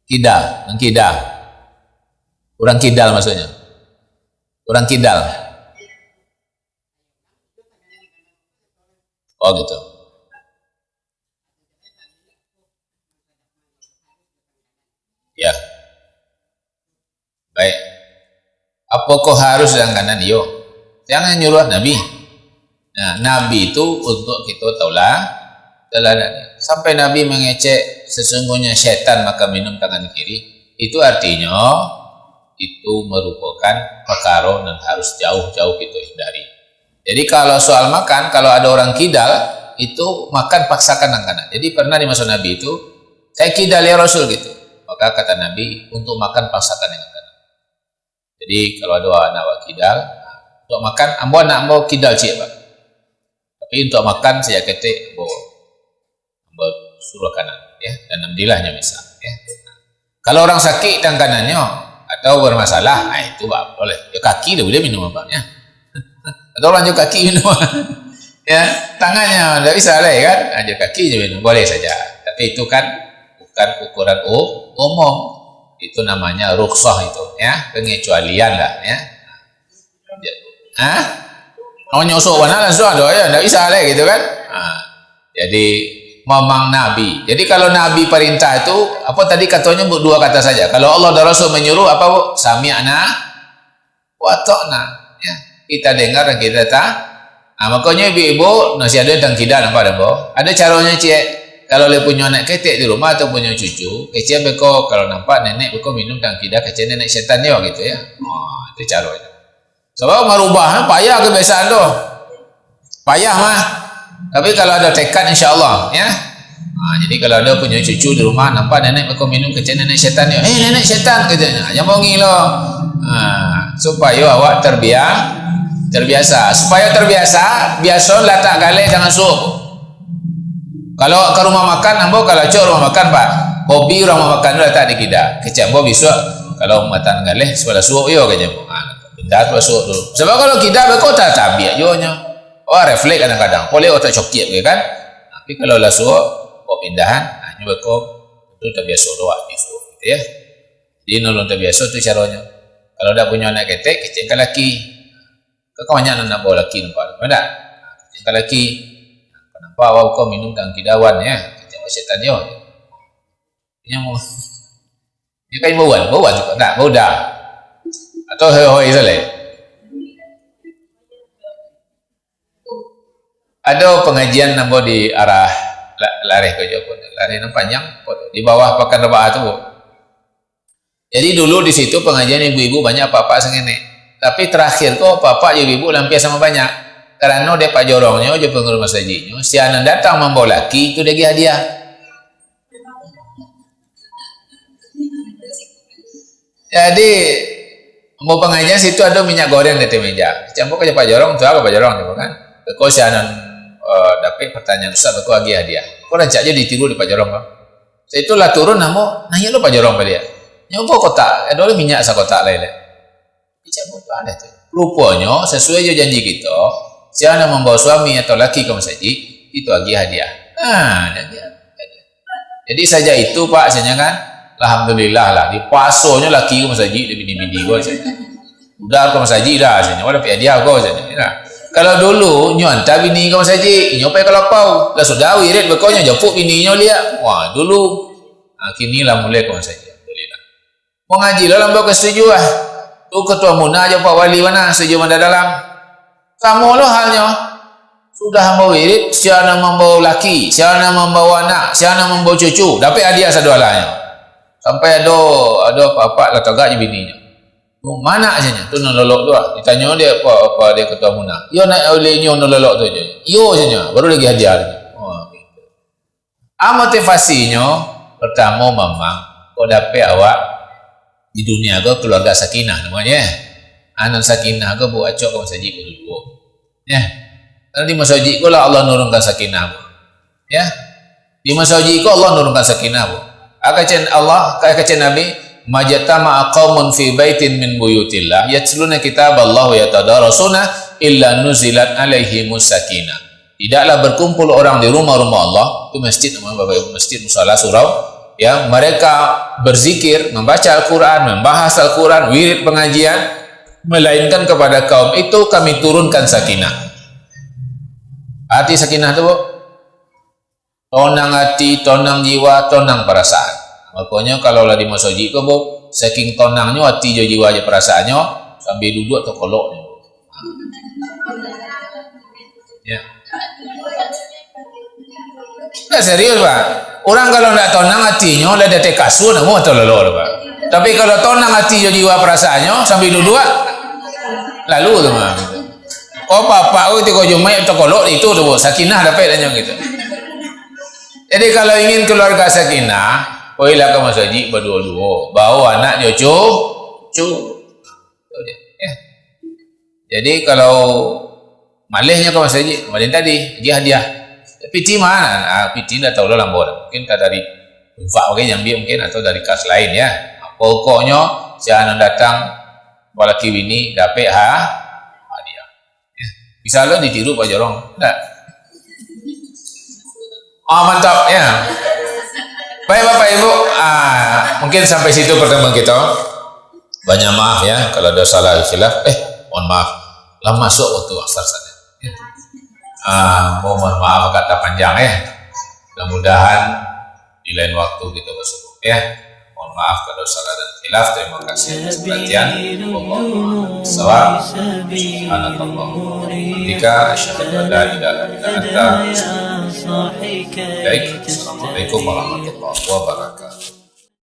Kidal, urang kidal. Urang kidal maksudnyo. Urang kidal. Oh, gitu. Ya. Baik. Apokoh harus tangan kanan? Iyo. Jangan nyuruah Nabi. Nah, Nabi itu untuk kita taulah, teladan. Sampai Nabi mengecek, "Sesungguhnya setan makan minum tangan kiri." Itu artinya, itu merupakan perkara yang harus jauh-jauh kita hindari. Jadi, kalau soal makan, kalau ada orang kidal, itu makan paksakan tangan kanan. Jadi, pernah di masa Nabi itu, "Saya kidal, ya Rasul," gitu. Maka kata Nabi, untuk makan paksakan dengan kanan. Jadi kalau ado anak awak kidal, untuk makan, ambo anak ambo kidal ciek, Pak. Tapi untuk makan saketek, ambo, ambo suruah kanan, ya. Dan alhamdulillah nyo bisa, ya. Kalau orang sakik tangan kanannyo atau bermasalah, ah, itu ba-, boleh. Ya, kaki dah boleh minum abang, ya. Atau orang jo kaki minum. Ya, tangannya ndak bisa lah, ya kan? Ah, jo kaki je minum, boleh saja. Tapi itu kan bukan ukuran u-, umum. Itu namanya rukhsah itu, ya, pengecualian lah, ya. Hah? Mau nyosok bana langsung ado, ya, ndak bisa lah gitu kan? Nah, jadi memang Nabi. Jadi kalau Nabi perintah itu, apa tadi katonyo, Bu, dua kata saja. Kalau Allah dan Rasul menyuruh, apa, Bu? Sami'na wa atokna. Ya, kita dengar dan kita ta-, ah, makonyo ibu-ibu, nasihat dia tentang kida, nampak dah, Bo? Ada caronyo, ciek. Kalau le punyo anak ketek di rumah atau punyo cucu, kecek beko, kalau nampak nenek beko minum tang kida, kecek nenek setan yo, gitu ya. Wah, itu caronyo. Sebab marubah, payah kebiasaan tu. Payah mah. Tapi kalau ada tekad, insya Allah, ya. Ha, jadi kalau ada punyo cucu di rumah, nampak nenek beko minum, kecek nenek setan yo. "Eh, nenek setan," katonyo. Jangan bongi lo. Ha, supayo awak terbia-, terbiasa. Supayo terbiasa, biaso latak galeh tangan suok. Kalau ka rumah makan, ambo kalau acok rumah makan, Pak. Hobi urang rumah makan tu latak di kida. Kecek ambo bisuak, kalau makan galeh, sabalah suok yo, kecek ambo. Ha, pindah sabalah suok tu. Sebab kalau kida beko tatabiak juo nyo. Oh, refleks kadang-kadang. Poleh otak cokiak ke kan. Tapi kalau lah suok, kok pindahan, ha, nyo beko, tu tabiaso doa di suok, gitu ya. Jadi, nulun tabiaso tu caronyo. Kalau dak punyo anak ketek, kecek ka laki. Kan banyak nan nak bawa laki nampak tu, dak? Kecek ka laki. Kenapa awak kau minum tang kidawan, ya? Kecek awak setan yo. Nyo mau. Nyo kain bauan, bauan tu, nak, bau dah. Atau hoi-hoi saleh. Ado pengajian ambo di arah la-, lareh ko jo, lareh nan panjang, di bawah Pakan Rebah tu. Jadi dulu di situ pengajian ibu-ibu banyak, apak-apak sangenek. Tapi terakhir ko apak-apak jo ibu-ibu lampia samo banyak. Karano dek Pak Jorongnyo jo pangurus masajiknyo, sia nan datang mambawa laki tu diagiah hadiah. Jadi, ambo pangajian situ ado minyak goreng di ateh meja. Kecek ambo ka Pak Jorong, tu apo Pak Jorong tu kan? Beko sia nan, eh, dapek pertanyaan ustaz, beko agiah hadiah. Ko rancak jo ditiru dek Pak Jorong kan. Saitu lah turun ambo, nanyo lo Pak Jorong baliak. Nyo ambo kotak, ado lo minyak sakotak lai leh. Kecek ambo tu aneh tu. Ruponyo, sasuai jo janji kito, sia nan mambawa suami atau laki ka masajik, itu agiah hadiah. Ha, agiah hadiah. Jadi, sajak itu, Pak, sia nyo kan, alhamdulillah lah, dipasonyo laki ka masajik, dek bini-bini ko, sia nyo. Udah ka masajik dah, sia nyo, dapek hadiah ko, sia nyo. Nah, kalau dulu, nyo anta bini ka masajik, inyo pai ka lapau. Lah sudah wirid beko, nyo japuik bininyo liak. Wah, dulu. Ha, kini lah mulai ka masajik, alhamdulillah. Mangaji lah lambo ka setuju ah. Tu Ketua Muna jo Pak Wali mana setuju mada dalam. Samo lo halnyo. Sudah ambo wirid, sia nan mambawa laki, sia nan mambawa anak, sia nan mambawa cucu, dapek hadiah sadoalahnyo. Sampai ado, ado apak-apak lah tagak jo bininyo. Tu manak sia nyo, tu nan lolok tu ah. Ditanyo dek apak, apak dek Ketua Muna. Iyo nak ulih nyo nan lolok tu je. Iyo sia nyo, baru lagi hadiah tu. Wah, gitu. Ah, motivasinyo, pertamo, mamang, kok dapek awak di dunia ko keluarga sakinah namonyo, eh. Ah, nan sakinah ko buek acok ka masajik baduduo. Ya. Karano di masajik ko lah Allah nurunkan sakinah ko. Ya. Di masajik ko Allah nurunkan sakinah ko. Aka cen Allah, aka cen Nabi, "Majtama'a qaumun fi baitin min buyutillah, yatluna kitaballahi wa yatadarasuna illa nuzilat alaihimus sakinah." Tidaklah berkumpul orang di rumah-rumah Allah, itu masjid namanya, Bapak Ibu, masjid, musala, surau, ya, mereka berzikir, membaca Al-Quran, membahas Al-Quran, wirid pengajian, melainkan kepada kaum itu kami turunkan sakinah. Arti sakinah tu, Bu? Tonang ati, tonang jiwa, tonang parasaan. Makonyo, kalau lah di masajik ko, Bu, saking tonangnyo ati jo jiwa jo perasaannyo, sambil duduak takolok nyo. Ya. Ndak serius, Pak. Urang kalau ndak tonang atinyo, lah di ateh kasua, namo talolok tu, Pak. Tapi kalau tonang ati jo jiwa perasaannyo, sambil duduak, lalu tu mah. Oh, bapak tu tiko Jumaik takolok itu tu, Bu. Sakinah dapek tanyo gitu. Jadi, kalau ingin keluarga sakinah, Poilah ka masajik baduo-duo, bao anak jo cu-, cu. Ya. Jadi kalau malehnyo ka masajik, kamarin tadi, hadiah-hadiah. Piti ma? Ah, piti ndak tahu lah lambo dah. Mungkin ka dari infak mungkin diambiak mungkin, atau dari kas lain ya. Pokoknyo, sia nan datang, balaki bini, dapek ha-, hadiah. Bisa lo ditiru Pak Jorong, ndak? Ah, mantap ya. Baik Bapak Ibu, ah, mungkin sampai situ pertemuan kita. Banyak maaf ya kalau ada salah khilaf. Eh, mohon maaf. Lah masuk waktu asar saja. Ah, mohon maaf agak terpanjang ya. Mudah-mudahan di lain waktu kita bersama ya. Mohon maaf kalau salah dan khilaf. Terima kasih atas perhatian. Wallahu a'lam bishawab. Subhanakallahumma wa bihamdika, asyhadu an la ilaha illa anta, astaghfiruka wa atubu ilaik. Assalamualaikum warahmatullahi wabarakatuh.